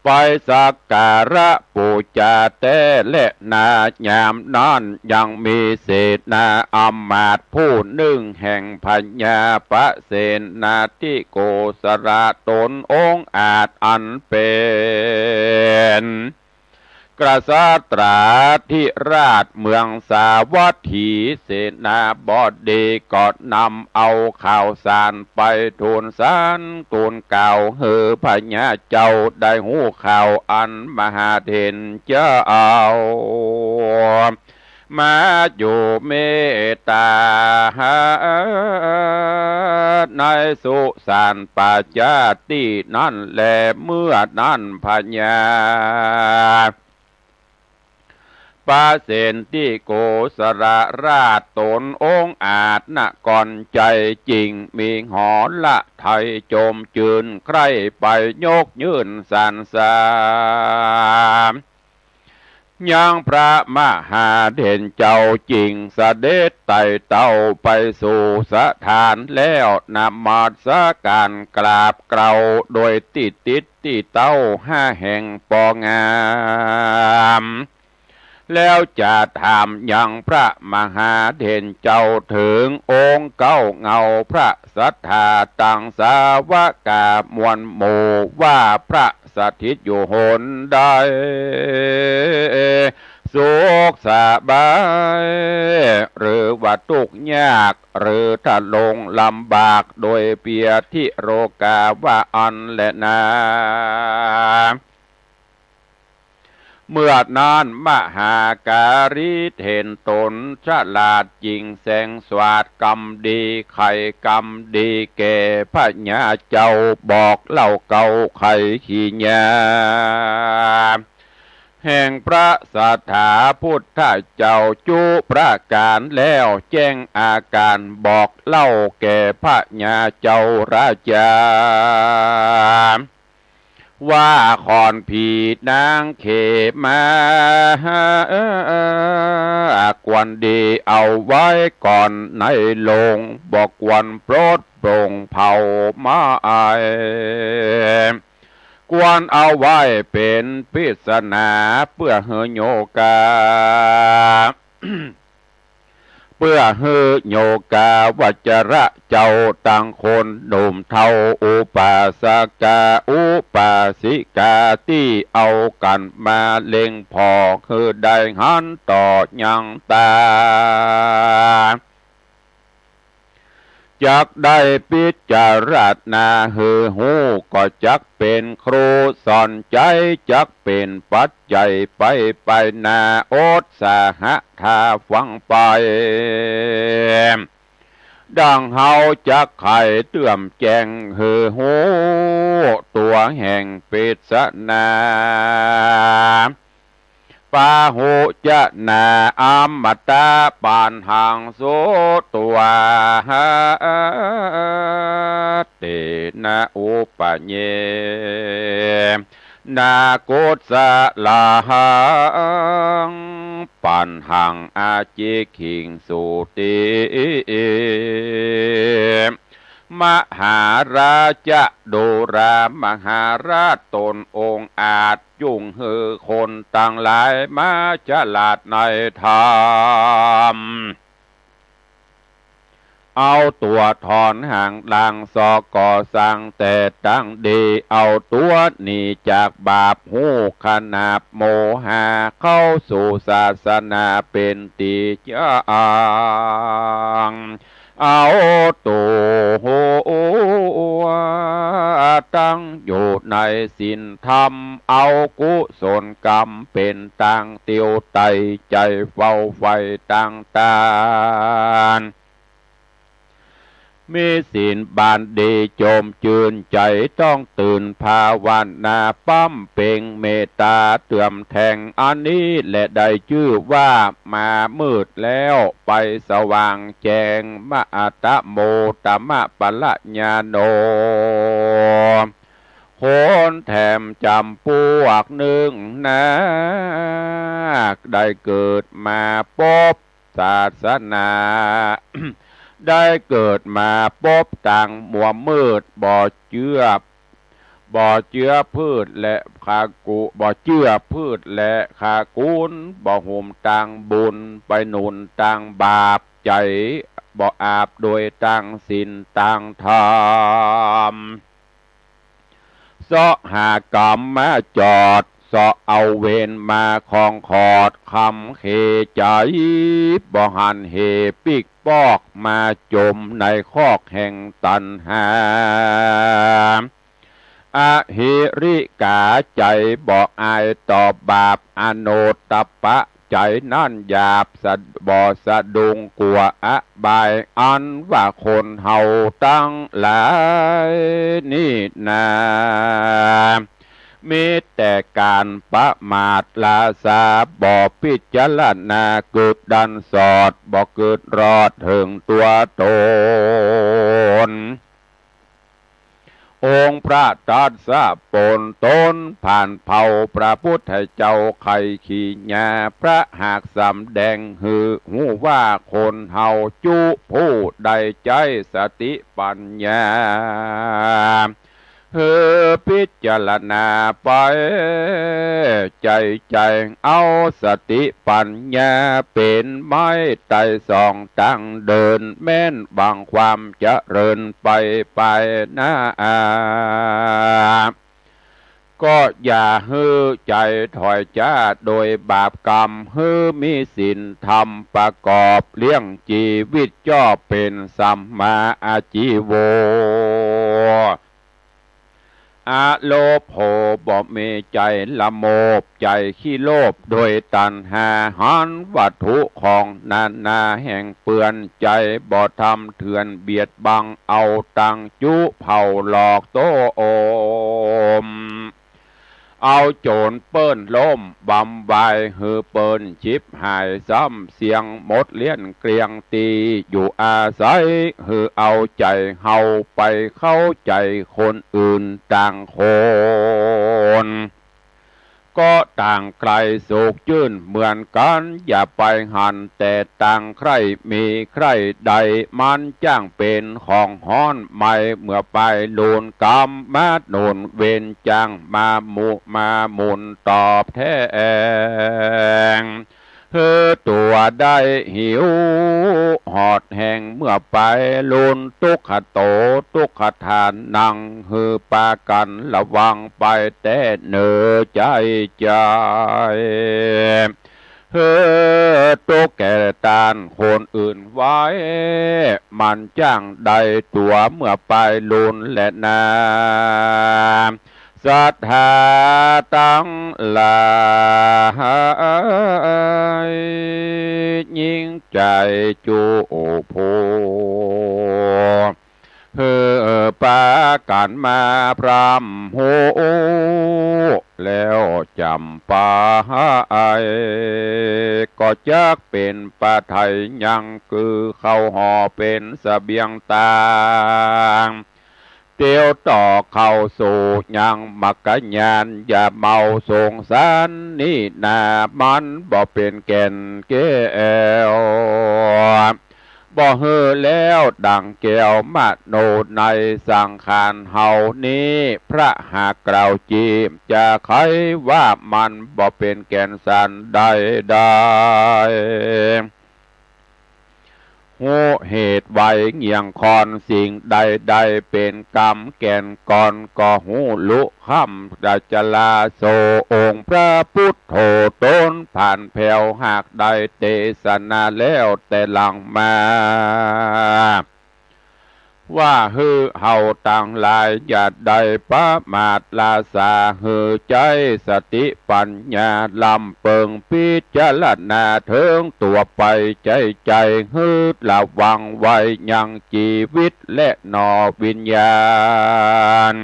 ไปสักการะปู๋จาแต๊แลนา ยามนั้นยังมีเสนาอำมาตย์ผู้นึ่ง แห่งพญาปเสนทิโกศลต๋นองอาจอันเป๋น กษัตราธิราชเมืองสาวัตถี เสนาบดีก็นำเอาข่าวสารไปทูลสารทูลกล่าว หื้อพญาเจ้าได้ฮู้ข่าวอันมหาเถรเจ้า มาอยู่เมตต๋า ในสุสานป่าจ๊าตี้นั้นแล เมื่อนั้นพญา ปเสนทิโกศลราชต๋นองอาจนะก่อน ใจ๋จริงมีหฤทัยจมจื้นใคร่ ไปยกยื่นสรรเสริญ ยังพระมหาเถรเจ้าจริง เสด็จไต่เต้าไปสู่สถานแล้ว นมัสก๋านกราบเกล้าโดยตี้ติดตี้เต้าห้าแห่งปองงาม แล้วจะถามยังพระมหาเถรเจ้าเถิงองค์เก๊าเงาพระสัตถาตังสาวกามวลหมู่ว่าพระสถิตอยู่หนใด สุขสบาย หรือว่าตุ๊กข์ยาก หรือทะลงลำบากโดยเปียธิโรคาว่าอั้นแลนา เมื่อนั้นมหาการีเถรต๋นฉลาดจริงแสงสวาดกำดีไขกำดีแก่พญาเจ้าบอกเล่าเกาไขขีญา แห่งพระสัตถาพุทธเจ้าจุประก๋านแล้วแจ้งอาก๋านบอกเล่าแก่พญาเจ้าราชา ว่าขอนผีนางเขมา ควรดีเอาไว้ก่อนในโลง บ่ควรปลดปลงเผาไหม้ ควรเอาไว้เป๋นปริศนาเปื้อหื้อโยคา เปื้อหื้อโยคาวัจระเจ้าตังคนหนุ่มเฒ่าอุปาสกาอุปาสิกาตี้เอากั๋นมาเล็งผ่อหื้อได้หันต่อยังต๋า จักได้พิจารณาหื้อฮู้ ก็จักเป๋นครูสอนใจ๋ จักเป๋นปัจจัยไปไปหน้า อดสาหะถ้าฟังไป ดังเฮาจักไขเตื้อมแจ้งหื้อฮู้ ตั๋วแห่งปริศนา ปาหุจนาอมตะปันหังสุตัวหาเต นะอุปเย นะกุศลัง ปัณหัง อจิกขิงสุติ มหาราชะ ดูรามหาราชต๋นองอาจ จุ่งหื้อคนตังหลายมาฉลาดในธรรม เอาตั๋วถอนหางลาง สอก่อสร้างแต่ตั้งดี เอาตั๋วหนีจากบาป ฮู้ขนาบโมหะ เข้าสู่ศาสนาเป๋นตี้จ๋าง เอาตั๋วตั้งอยู่ในศีลธรรม เอากุศลกรรมเป๋นตางเตียวไต ใจ๋เฝ้าใฝ่ตางตาน มีศีลบานดี จมจื้นใจ๋ ต้องตื่นภาวนา บำเพ็งเมตต๋าเติมแตง อันนี้แหละได้จื้อว่ามามืดแล้ว ไปสว่างแจ้ง มะอะตะโมตมะปะละญาโน คนแถมจ๋ำปวกนึ่งนา ได้เกิดมาปบศาสนา ได้เกิดมาปบตางมัวมืด บ่เจื้อ บ่เจื้อพืชและขะกุ บ่เจื้อพืชและขะกุญ บ่หุมตางบุญ ไปหนุนตางบาป ใจ๋บ่อาบโดยตางศีลตางธรรม เซาะหากรรมมาจอด เซาะเอาเวรมาของขอด คำเขใจ๋ บ่หันเหปิ๊กปอก มาจมในคอกแห่งตัณหา อหิริกา ใจ๋บ่อายต่อบาป อโนตตัปปะ ใจ๋นั้นหยาบสะ บ่สะดุ้งกั๋วอบาย อันว่าคนเฮาตังหลายนี้นา มีแต่ก๋านประมาทล้าซา บ่พิจารณาเกิดดันสอด บ่เกิดรอดเถิงตั๋วต๋น องค์พระตรัสปนตนผ่านเผ่า พระพุทธเจ้าไขกิริยา พระหากสำแดงหื้อฮู้ว่าคนเฮาจุผู้ได้ใจ๊สติปัญญา หื้อพิจารณาไป ใจ๋ใจ๋ เอาสติปัญญาเป๋นไม้ไต่สองตางเดิน แม้นหวังความเจริญไปไปหน้า ก็อย่าหื้อใจ๋ถอยจ๊าโดยบาปกรรม หื้อมีศีลธรรมประกอบ เลี้ยงจีวิตจอบเป๋นสัมมาอาชีโว อโลภโภ บ่มีใจ๋ละโมบ ใจ๋ขี้โลภโดยตัณหา หันวัตถุของนานาแห่งเปื้อน ใจ๋บ่ทำเถื่อนเบียดบัง เอาตังจุเผ่าหลอกโต้อม เอาโจ๋รเปิ้นล้มบำวาย หื้อเปิ้นฉิบหายซ้ำเสี้ยง หมดเลี้ยนเกลี้ยงตี้อยู่อาศัย หื้อเอาใจ๋เฮาไปเข้าใจ๋คนอื่นต่างคน ก็ต่างใคร่สุขจื้นเหมือนกั๋น อย่าไปหันแต่ต่างใคร่มีใคร่ได้ มันจ้างเป๋นของฮ้อนไหม้ เมื่อไปลูนกรรมมาหนุน เวรจ้างมาหมุ มาหมุนตอบแทน หื้อตั๋วได้หิวหอดแห้ง เมื่อไปลูน ทุกขโต ทุกขทานัง หื้อปากั๋นระวังไปแต๊เน่อใจ๋ใจ๋ หื้อตุ๊กข์แก่ต้านคนอื่นไว้ มันจ้างได้ตั๋วเมื่อไปลูนแลนา สัตถาตังหลาย ยิ่งใจ๋จุผู้ หื้อปากั๋นมาพร่ำฮู้ แล้วจ๋ำไป ก็จักเป๋นปาไถยัง คือเข้าห่อเป๋นเสบียงตาง เตียวต่อเข้าสู่ยังมรรคญาณ อย่าเมาสงสารนี้นา มันบ่เป๋นแก่นแก้ว บ่หื้อแล้วดั่งแก้วมโนในสังขารเฮานี้ พระหากกล่าวจีบ จะใครว่ามันบ่เป๋นแก่นสารใดๆ ฮู้เหตุไวเงี่ยงคอน สิ่งใดๆ เป๋นกรรมแก่นก่อน ก็ฮู้ลุค่ำ ดัจจลาโส องค์พระพุทโธ ตนผ่านแผ้ว หากได้เตสนาแล้วแต่หลังมา ว่าหื้อเฮาตังหลาย อย่าได้ประมาทละสา หื้อใจ๊สติปัญญา ลำเปิงพิจารณา เถิงตั๋วไปใจ๊ใจ๋ หื้อระวังไว้ยังจีวิต และหนอวิญญาณ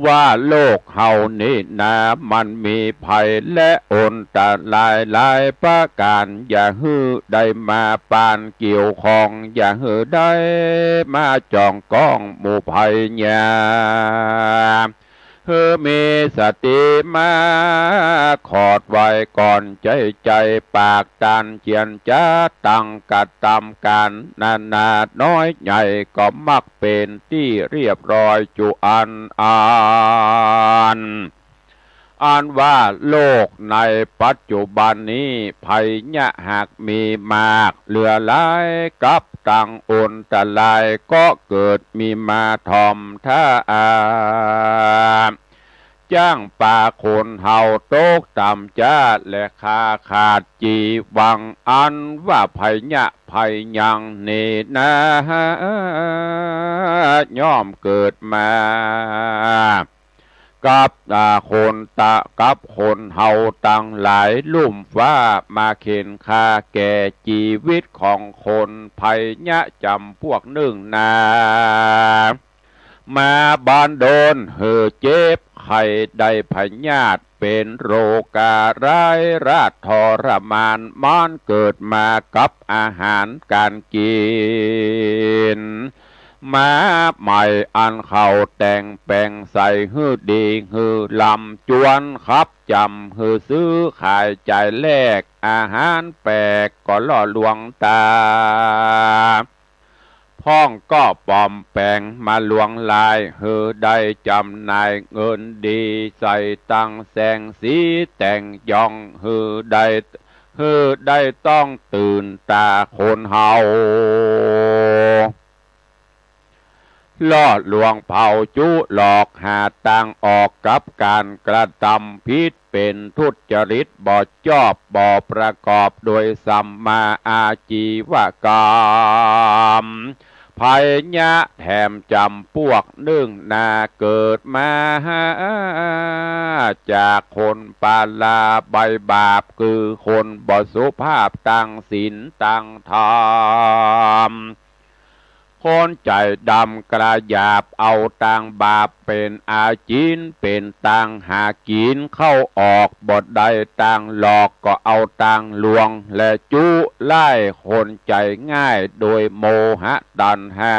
ว่าโลกเฮานี้นา มันมีภัยและอันตรายหลายประก๋าน อย่าหื้อได้มาปานเกี่ยวข้อง อย่าหื้อได้มาจ้องก้องหมู่ภัยยา หื้อมีสติมาขอดไว้ก่อนใจ๊ใจ๋ ปากตันเจียรจา ตังกระตำก๋านนานา น้อยใหญ่ก็มักเป๋นตี้เรียบร้อยจุอันอัน อันว่าโลกในปัจจุบันนี้ ภัยยะหากมีมากเหลือหลาย กับตังอันตรายก็เกิดมีมาถ่อมถ้า จ้างปาคนเฮาตกต่ำจ๊า และขาขาดจีวัง อันว่าภัยยะภัยยังนี้นา ย่อมเกิดมา กับ อ่า คนตะ กับคนเฮาตังหลาย ลุ่มฟ้ามาเข็นฆ่าแก่จีวิตของคน ภัยยะจ๋ำพวกนึ่งนา มาบันดลหื้อเจ็บไข้ได้พยาธิ เป๋นโรคาร้ายราษฎร์ทรมาน มันเกิดมากับอาหารก๋านกิ๋น มาใหม่อันเขาแต่งแป๋งใส่หื้อดีหื้อลำ จวนขับจ๋ำหื้อซื้อขายจ่ายแลก อาหารแปลกก็ล่อลวงต๋า พ่องก็ปลอมแป๋งมาลวงลาย หื้อได้จ๋ำหน่ายเงินดี ใส่ตังแสงสีแต่งยอง หื้อได้ หื้อได้ต้องตื่นต๋าคนเฮา ล่อลวงเผาจุหลอก หาตางออกกับก๋านกระตำผิด เป๋นทุจริตบ่จอบ บ่ประกอบโดยสัมมาอาจีวกรรม ภัยยะแถมจ๋ำพวกนึ่งนา เกิดมาจากคนปาลาใบบาป คือคนบ่สุภาพตางศีลตางธรรม คนใจ๋ดำกระหยาบ เอาตางบาปเป๋นอาจีน เป๋นตางหากิ๋น เข้าออกบ่ได้ตางหลอก ก็เอาตางลวง และจุไล่คนใจ๋ง่าย โดยโมหะตัณหา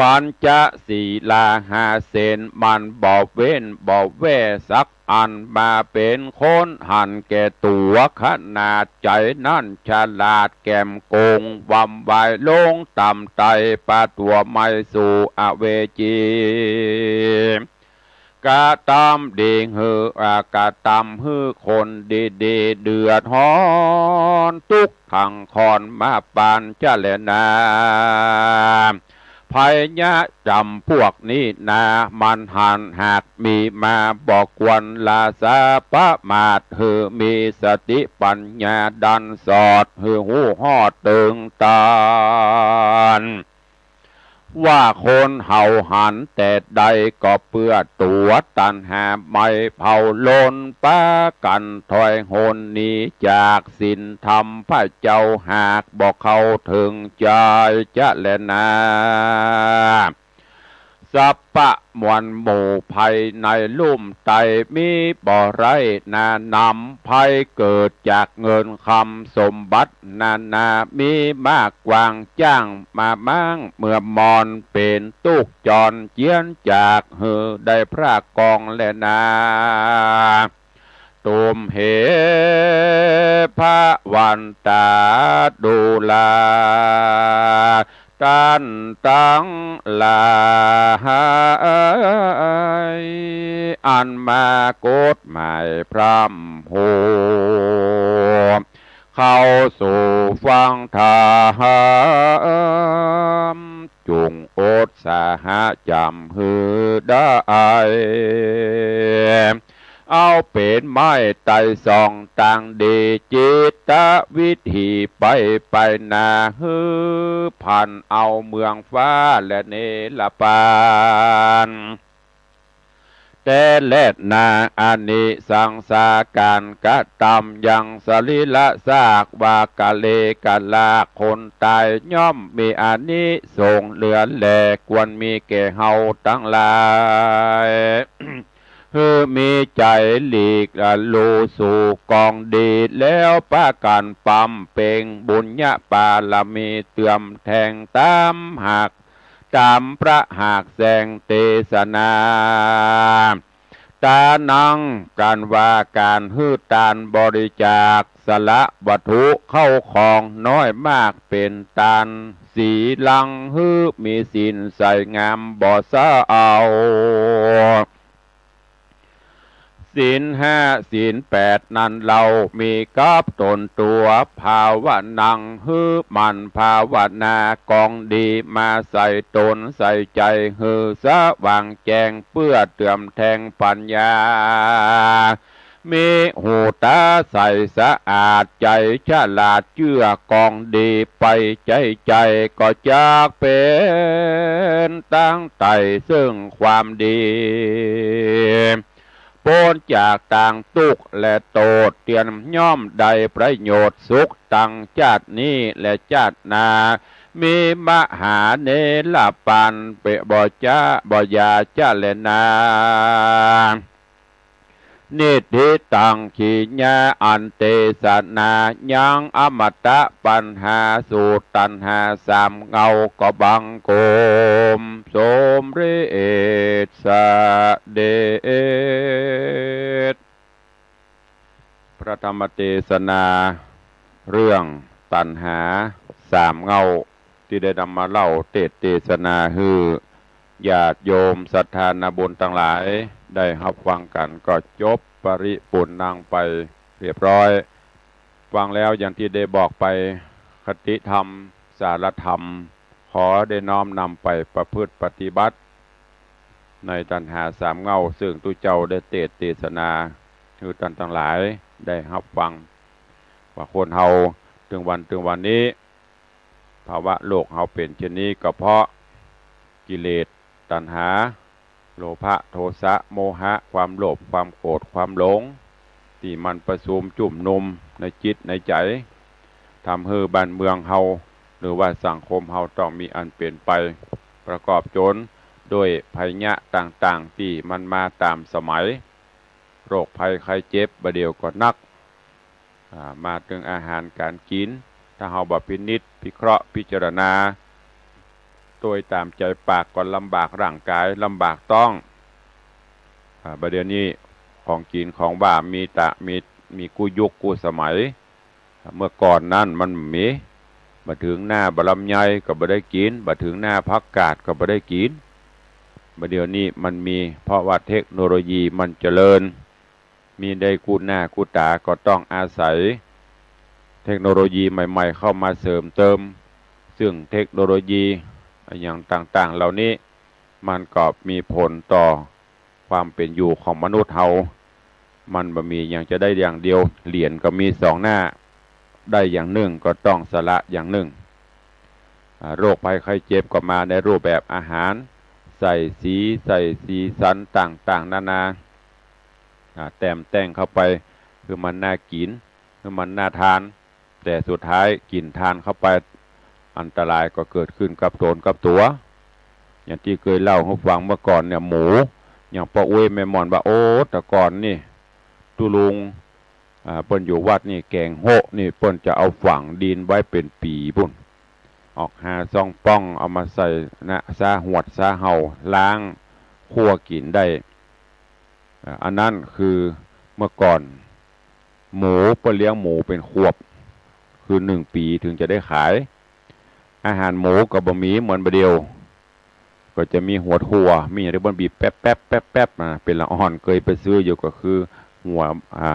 ปัญจศีลาห้าเสน มันบ่เว้นบ่แว่สักอัน มาเป๋นคนหันแก่ตั๋ว ขนาดใจ๋นั้นฉลาดแก๋มโก๋ง วำวายลงต่ำไต้ ปาตั๋วไหม้สู่อเวจี กระตำดีหื้อ อ่า กระตำหื้อคนดีๆ เดือดฮ้อนตุ๊กข์ขังคอนมาปานจะแลนา ภัยยะจ๋ำพวกนี้นา มันหันหากมีมา บ่ควรละสาประมาท หื้อมีสติปัญญาดันสอด หื้อฮู้ฮอดเถิงตาน ว่าคนเฮาหันแต่ใด ก็เปื้อตั๋วตัณหาไหม้เผาลน ปากั๋นถอยหนหนีจากศีลธรรมพระเจ้า หากบ่เข้าเถิงใจ๋จะแลนา สัพพะมวลหมู่ภัยในลุ่มไตร มีบ่ไร้นา นำภัยเกิดจากเงินคำสมบัตินานา มีมากกว้างจ้างมาม้าง เมื่อมอนเป็นตุ๊กข์จรเจียนจาก หื้อได้พระกองแลนา ตุมเห พระวันตาดูรา ต้านตังหลาย อันมากฎหมายพร่ำโห เข้าสู่ฟังธรรม จุ่งอดสาหะจ๋ำหื้อได้ เอาเป๋นไม้ไตร่ตรองตางดี จิตวิธีไปไปหน้า หื้อผ่านเอาเมืองฟ้าและเนรปาน แต่แลนา อานิสังสาก๋านกระตำ ยังสรีระซาก วากะเลกะลา คนต๋ายย่อมมีอานิสงส์เหลือแล ควรมีแก่เฮาตังหลาย หื้อมีใจ๋หลีกละลู่สู่กองดี แล้วปากั๋นบำเพ็งบุญญาบารมี เติมแทงต๋ามหาก ต๋ามพระหากแสงเตสนา ต๋านัง ก๋านว่าก๋านหื้อตานบริจาค สละวัตถุเข้าของน้อยมากเป๋นตาน สีลังหื้อมีศีลใสงามบ่เศร้า ศีลห้าศีลแปดนั้นเฮามีกับต๋นตั๋ว ภาวนัง หื้อหมั่นภาวนา กองดีมาใส่ต๋นใส่ใจ๋ หื้อสว่างแจ้ง เปื้อเติมแทงปัญญา มีหูต๋าใสสะอาด ใจ๋ฉลาดเจื้อกองดี ไปใจ๊ใจ๋ก็จักเป๋นตางไต่ซึ่งความดี ป๊นจากตางตุ๊กข์และโต้ษ เตียนย่อมได้ประโยชน์สุข ตังจาตินี้และจาติหน้า มีมหาเนรปานเป๋นบ่จ๊าบ่ยาจ๊าแลนา นิทธิตัง กิริยาอันเตสนา ยังอมตะปัญหา สูตรตัณหาสามเงา ก็บังคมสมเร็จเสด็จ พระธรรมเตสนา เรื่องตัณหาสามเงา ตี้ได้นำมาเล่าเตสน์เตสนาหื้อญาติโยมศรัทธานาบุญตังหลาย ได้ฮับฟังกั๋นก็จบปริปูรณ์นังไปเรียบร้อย ฟังแล้วอย่างตี้ได้บอกไป คติธรรม สาระธรรม ขอได้น้อมนำไปประพฤติปฏิบัติ ในตัณหาสามเงา ซึ่งตุ๊เจ้าได้เตสน์เตสนาหื้อต้านตังหลายได้ฮับฟัง ว่าคนเฮาเถิงวันเถิงวันนี้ ภาวะโลกเฮาเป๋นเช่นนี้ก็เพราะกิเลส ตัณหา โลภะ โทสะ โมหะ ความโลภ ความโกรธ ความหลง ตี้มันประชุมจุ่มนุมในจิตในใจ๋ ทำหื้อบ้านเมืองเฮา หรือว่าสังคมเฮาต้องมีอันเป๋นไป ประกอบจ๋นด้วยภัยยะต่างๆ ตี้มันมาต๋ามสมัย โรคภัยไข้เจ็บ บ่าเดี่ยวก็นัก อ่า มาเถิงอาหารก๋านกิ๋น ถ้าเฮาบ่พินิจพิเคราะห์พิจารณา โตยต๋ามใจ๋ปากก็ลำบากร่างก๋าย ลำบากต๊อง อ่า บ่าเดี่ยวนี้ของกิ๋นของหว่านมีตะ มี มีกู้ยุคกู้สมัย เมื่อก่อนนั้นมันบ่มี บ่าเถิงหน้าบ่าลำไยก็บ่ได้กิ๋น บ่าเถิงหน้าผักกาดก็บ่ได้กิ๋น บ่าเดี่ยวนี้มันมี เพราะว่าเทคโนโลยีมันเจริญ มีได้กู้หน้ากู้ต๋าก็ต้องอาศัยเทคโนโลยีใหม่ๆ เข้ามาเสริมเติม ซึ่งเทคโนโลยีอะหยังต่างๆ เหล่านี้ มันก็มีผลต่อความเป๋นอยู่ของมนุษย์เฮา มันบ่มีหยังจะได้อย่างเดียว เหรียญก็มีสองหน้า ได้อย่างนึ่งก็ต้องสละอย่างนึ่ง อ่า โรคภัยไข้เจ็บก็มาในรูปแบบอาหาร ใส่สี ใส่สีสันต่างๆ นานา อ่า แต้มแต่งเข้าไป หื้อมันน่ากิ๋น หื้อมันน่าทาน แต่สุดท้ายกิ๋นทานเข้าไป อันตรายก็เกิดขึ้นกับต๋นกับตั๋ว อย่างตี้เกยเล่าหื้อฟังเมื่อก่อนเนี่ย หมู อย่างป้ออุ๊ยแม่หม่อนว่า โอ้ แต่ก่อนนี่ ตุ๊ลุง อ่า เปิ้นอยู่วัดนี่ แก๋งโฮะนี่ เปิ้นจะเอาฝังดินไว้เป๋นปี๋ปู้น ออกหาซองป้อง เอามาใส่นะ ซาหวด ซาเห่า ล้าง คั่วกิ๋นได้ อ่า อันนั้นคือเมื่อก่อน หมู เปิ้นเลี้ยงหมูเป๋นขวบ คือหนึ่งปี๋เถิงจะได้ขาย อาหารหมูก็บ่มีเหมือนบ่าเดี่ยว ก็จะมีหัวถั่ว มีอย่างตี้เปิ้นบีบแป๊บๆๆๆ มา เป๋นละอ่อน เกยไปซื้ออยู่ ก็คือหัว อ่า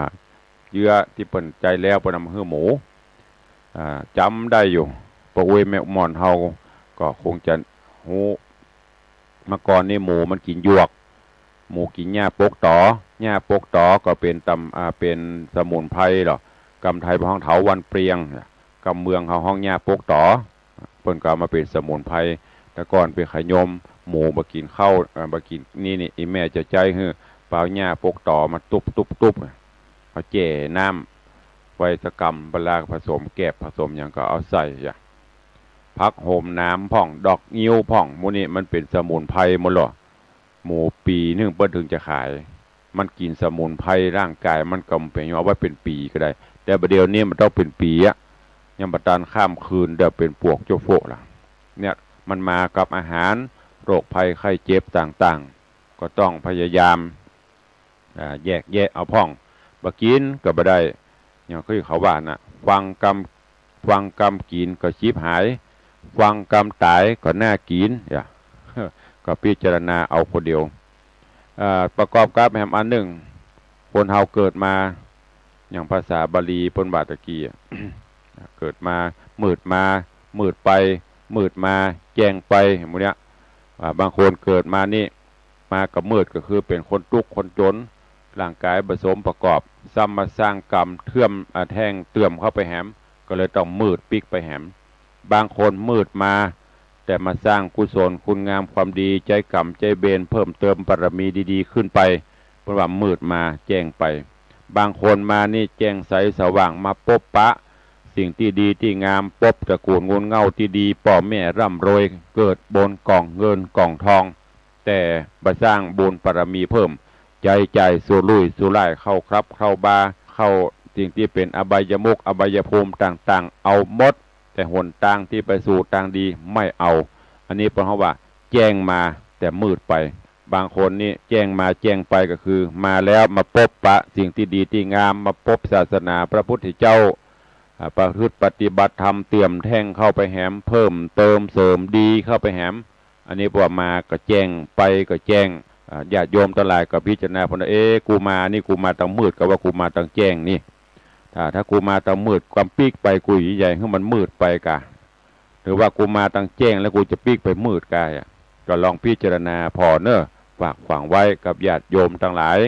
เยื่อตี้เปิ้นใจ๊แล้ว เปิ้นเอามาหื้อหมู อ่า จ๋ำได้อยู่ ป้ออุ๊ยแม่หม่อนเฮาก็คงจะฮู้ เมื่อก่อนนี่หมูมันกิ๋นหยวก หมูกิ๋นหญ้าปกต๋อ หญ้าปกต๋อก็เป๋นตำ อ่า เป๋นสมุนไพรเหรอ กำไทยฮ้องเถาวัลย์เปรียง กำเมืองเฮาฮ้องหญ้าปกต๋อ เปิ้นก็เอามาเป๋นสมุนไพร แต่ก่อนไปขยม หมูบ่กิ๋นข้าว อ่า บ่กิ๋นนี่ นี่ อี่แม่จะใจ๊หื้อ ไปเอาหญ้าปกต๋อมาตุ๊บตุ๊บตุ๊บ เอาแจ่น้ำไว้สักกำ เวลาผสมแกบผสมหยังก็เอาใส่จ้ะ ผักโหมหนามพ่อง ดอกงิ้วพ่อง หมู่นี้มันเป๋นสมุนไพรหมดเหรอ หมูปี๋นึ่งเปิ้นเถิงจะขาย มันกิ๋นสมุนไพร ร่างกายมันก็บ่เป๋นหยัง เอาไว้เป๋นปี๋ก็ได้ แต่บ่าเดี่ยวนี้มันต้องเป๋นปี๋อะ ยังบ่ตันข้ามคืน เดี๋ยวเป๋นปวกโจ๊ะโฟะละ เนี่ย มันมากับอาหาร โรคภัยไข้เจ็บต่างๆ ก็ต้องพยายาม อ่า แยกแยะเอาพ่อง บ่กิ๋นก็บ่ได้ อย่างตี้เขาว่าน่ะ ฟังกำ ฟังกำกิ๋นก็ฉิบหาย ฟังกำต๋ายก็น่ากิ๋น อย่า ก็พิจารณาเอาคนเดียว อ่า ประกอบกับแหมอันนึ่ง คนเฮาเกิดมา อย่างภาษาบาลีเปิ้นว่าตะกี้อะ เกิดมา มืดมา มืดไป มืดมา แจ้งไป หมู่เนี้ย อ่า บางคนเกิดมานี่ มาก็มืด ก็คือเป๋นคนตุ๊กข์คนจ๋น ร่างกายบ่สมประกอบ ซ้ำมาสร้างกรรมเทื่อม อ่า แท่งเติ่มเข้าไปแหม ก็เลยต้องมืดปิ๊กไปแหม บางคนมืดมา แต่มาสร้างกุศลคุณงามความดี ใจ๊กรรมใจ๊เวร เพิ่มเติมบารมีดีๆ ขึ้นไป เปิ้นว่ามืดมาแจ้งไป บางคนมานี่แจ้งใสสว่าง มาปบปะสิ่งตี้ดีตี้งาม ปบตระกู๋ลงูลเหง้าตี้ดี ป้อแม่ร่ำรวย เกิดบนก่องเงินก่องทอง แต่บ่สร้างบุญบารมีเพิ่ม ใจ๊จ่ายสุรุ่ยสุร่าย เข้าคลับเข้าบาร์ เข้าสิ่งตี้เป๋นอบายมุข อบายภูมิต่างๆ เอาหมด แต่หนตางตี้ไปสู่ตางดีไม่เอา อันนี้เปิ้นฮ้องว่าแจ้งมาแต่มืดไป บางคนนี่แจ้งมาแจ้งไป ก็คือมาแล้วมาปบปะสิ่งตี้ดีตี้งาม มาปบศาสนาพระพุทธเจ้า อ่า ประพฤติปฏิบัติธรรมเติ่มแท่งเข้าไปแหม เพิ่มเติมเสริมดีเข้าไปแหม อันนี้เปิ้นว่ามาก็แจ้ง ไปก็แจ้ง อ่า ญาติโยมตังหลายก็พิจารณาเปิ้นว่า เอ๊ะ กูมานี่กูมาตางมืด กาว่ากูมาตางแจ้งนี่ ถ้า ถ้ากูมาตางมืด กำปิ๊กไปกูอยู่ใหญ่ หื้อมันมืดไปกา หรือว่ากูมาตางแจ้งแล้วกูจะปิ๊กไปมืดกา อ่ะ ก็ลองพิจารณาผ่อเน่อ ฝากฝังไว้กับญาติโยมตังหลาย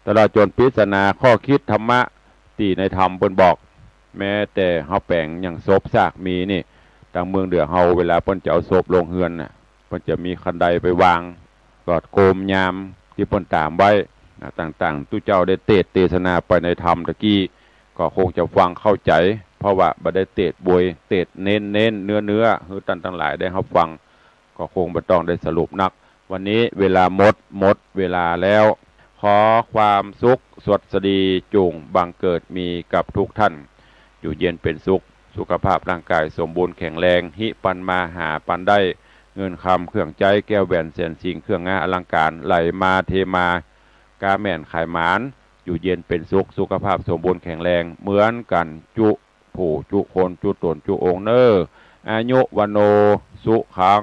ตลอดจ๋นปริศนาข้อคิดธรรมะตี้ในธรรมเปิ้นบอก แม้แต่เฮาแป๋งอย่างศพซากมีนี่ ตางเมืองเหนือเฮาเวลาเปิ้นจะเอาศพลงเฮือนน่ะ เปิ้นจะมีคันไดไปวาง ก็โกมยามตี้เปิ้นต๋ามไว้ นะ ต่างๆ ตุ๊เจ้าได้เตสน์เตสนาไปในธรรมตะกี้ ก็คงจะฟังเข้าใจ๋ เพราะว่าบ่ได้เตสน์บวย เตสน์เน้นๆ เนื้อๆ หื้อต้านตังหลายได้ฮับฟัง ก็คงบ่ต้องได้สรุปนัก วันนี้เวลาหมด หมดเวลาแล้ว ขอความสุขสวัสดีจุ่งบังเกิดมีกับทุกท่าน อยู่เย็นเป๋นสุข สุขภาพร่างกายสมบูรณ์แข็งแรง ฮิปันมาหาปันได้ เงินคำเครื่องใจ๊ แก้วแหวนแสนสิ่ง เครื่องงาอลังก๋าน ไหลมาเทมา ก๊าแม่นขายหมาน อยู่เย็นเป๋นสุข สุขภาพสมบูรณ์แข็งแรงเหมือนกั๋นจุผู้จุคนจุต๋นจุองค์เน่อ อายุ วัณโณ สุขัง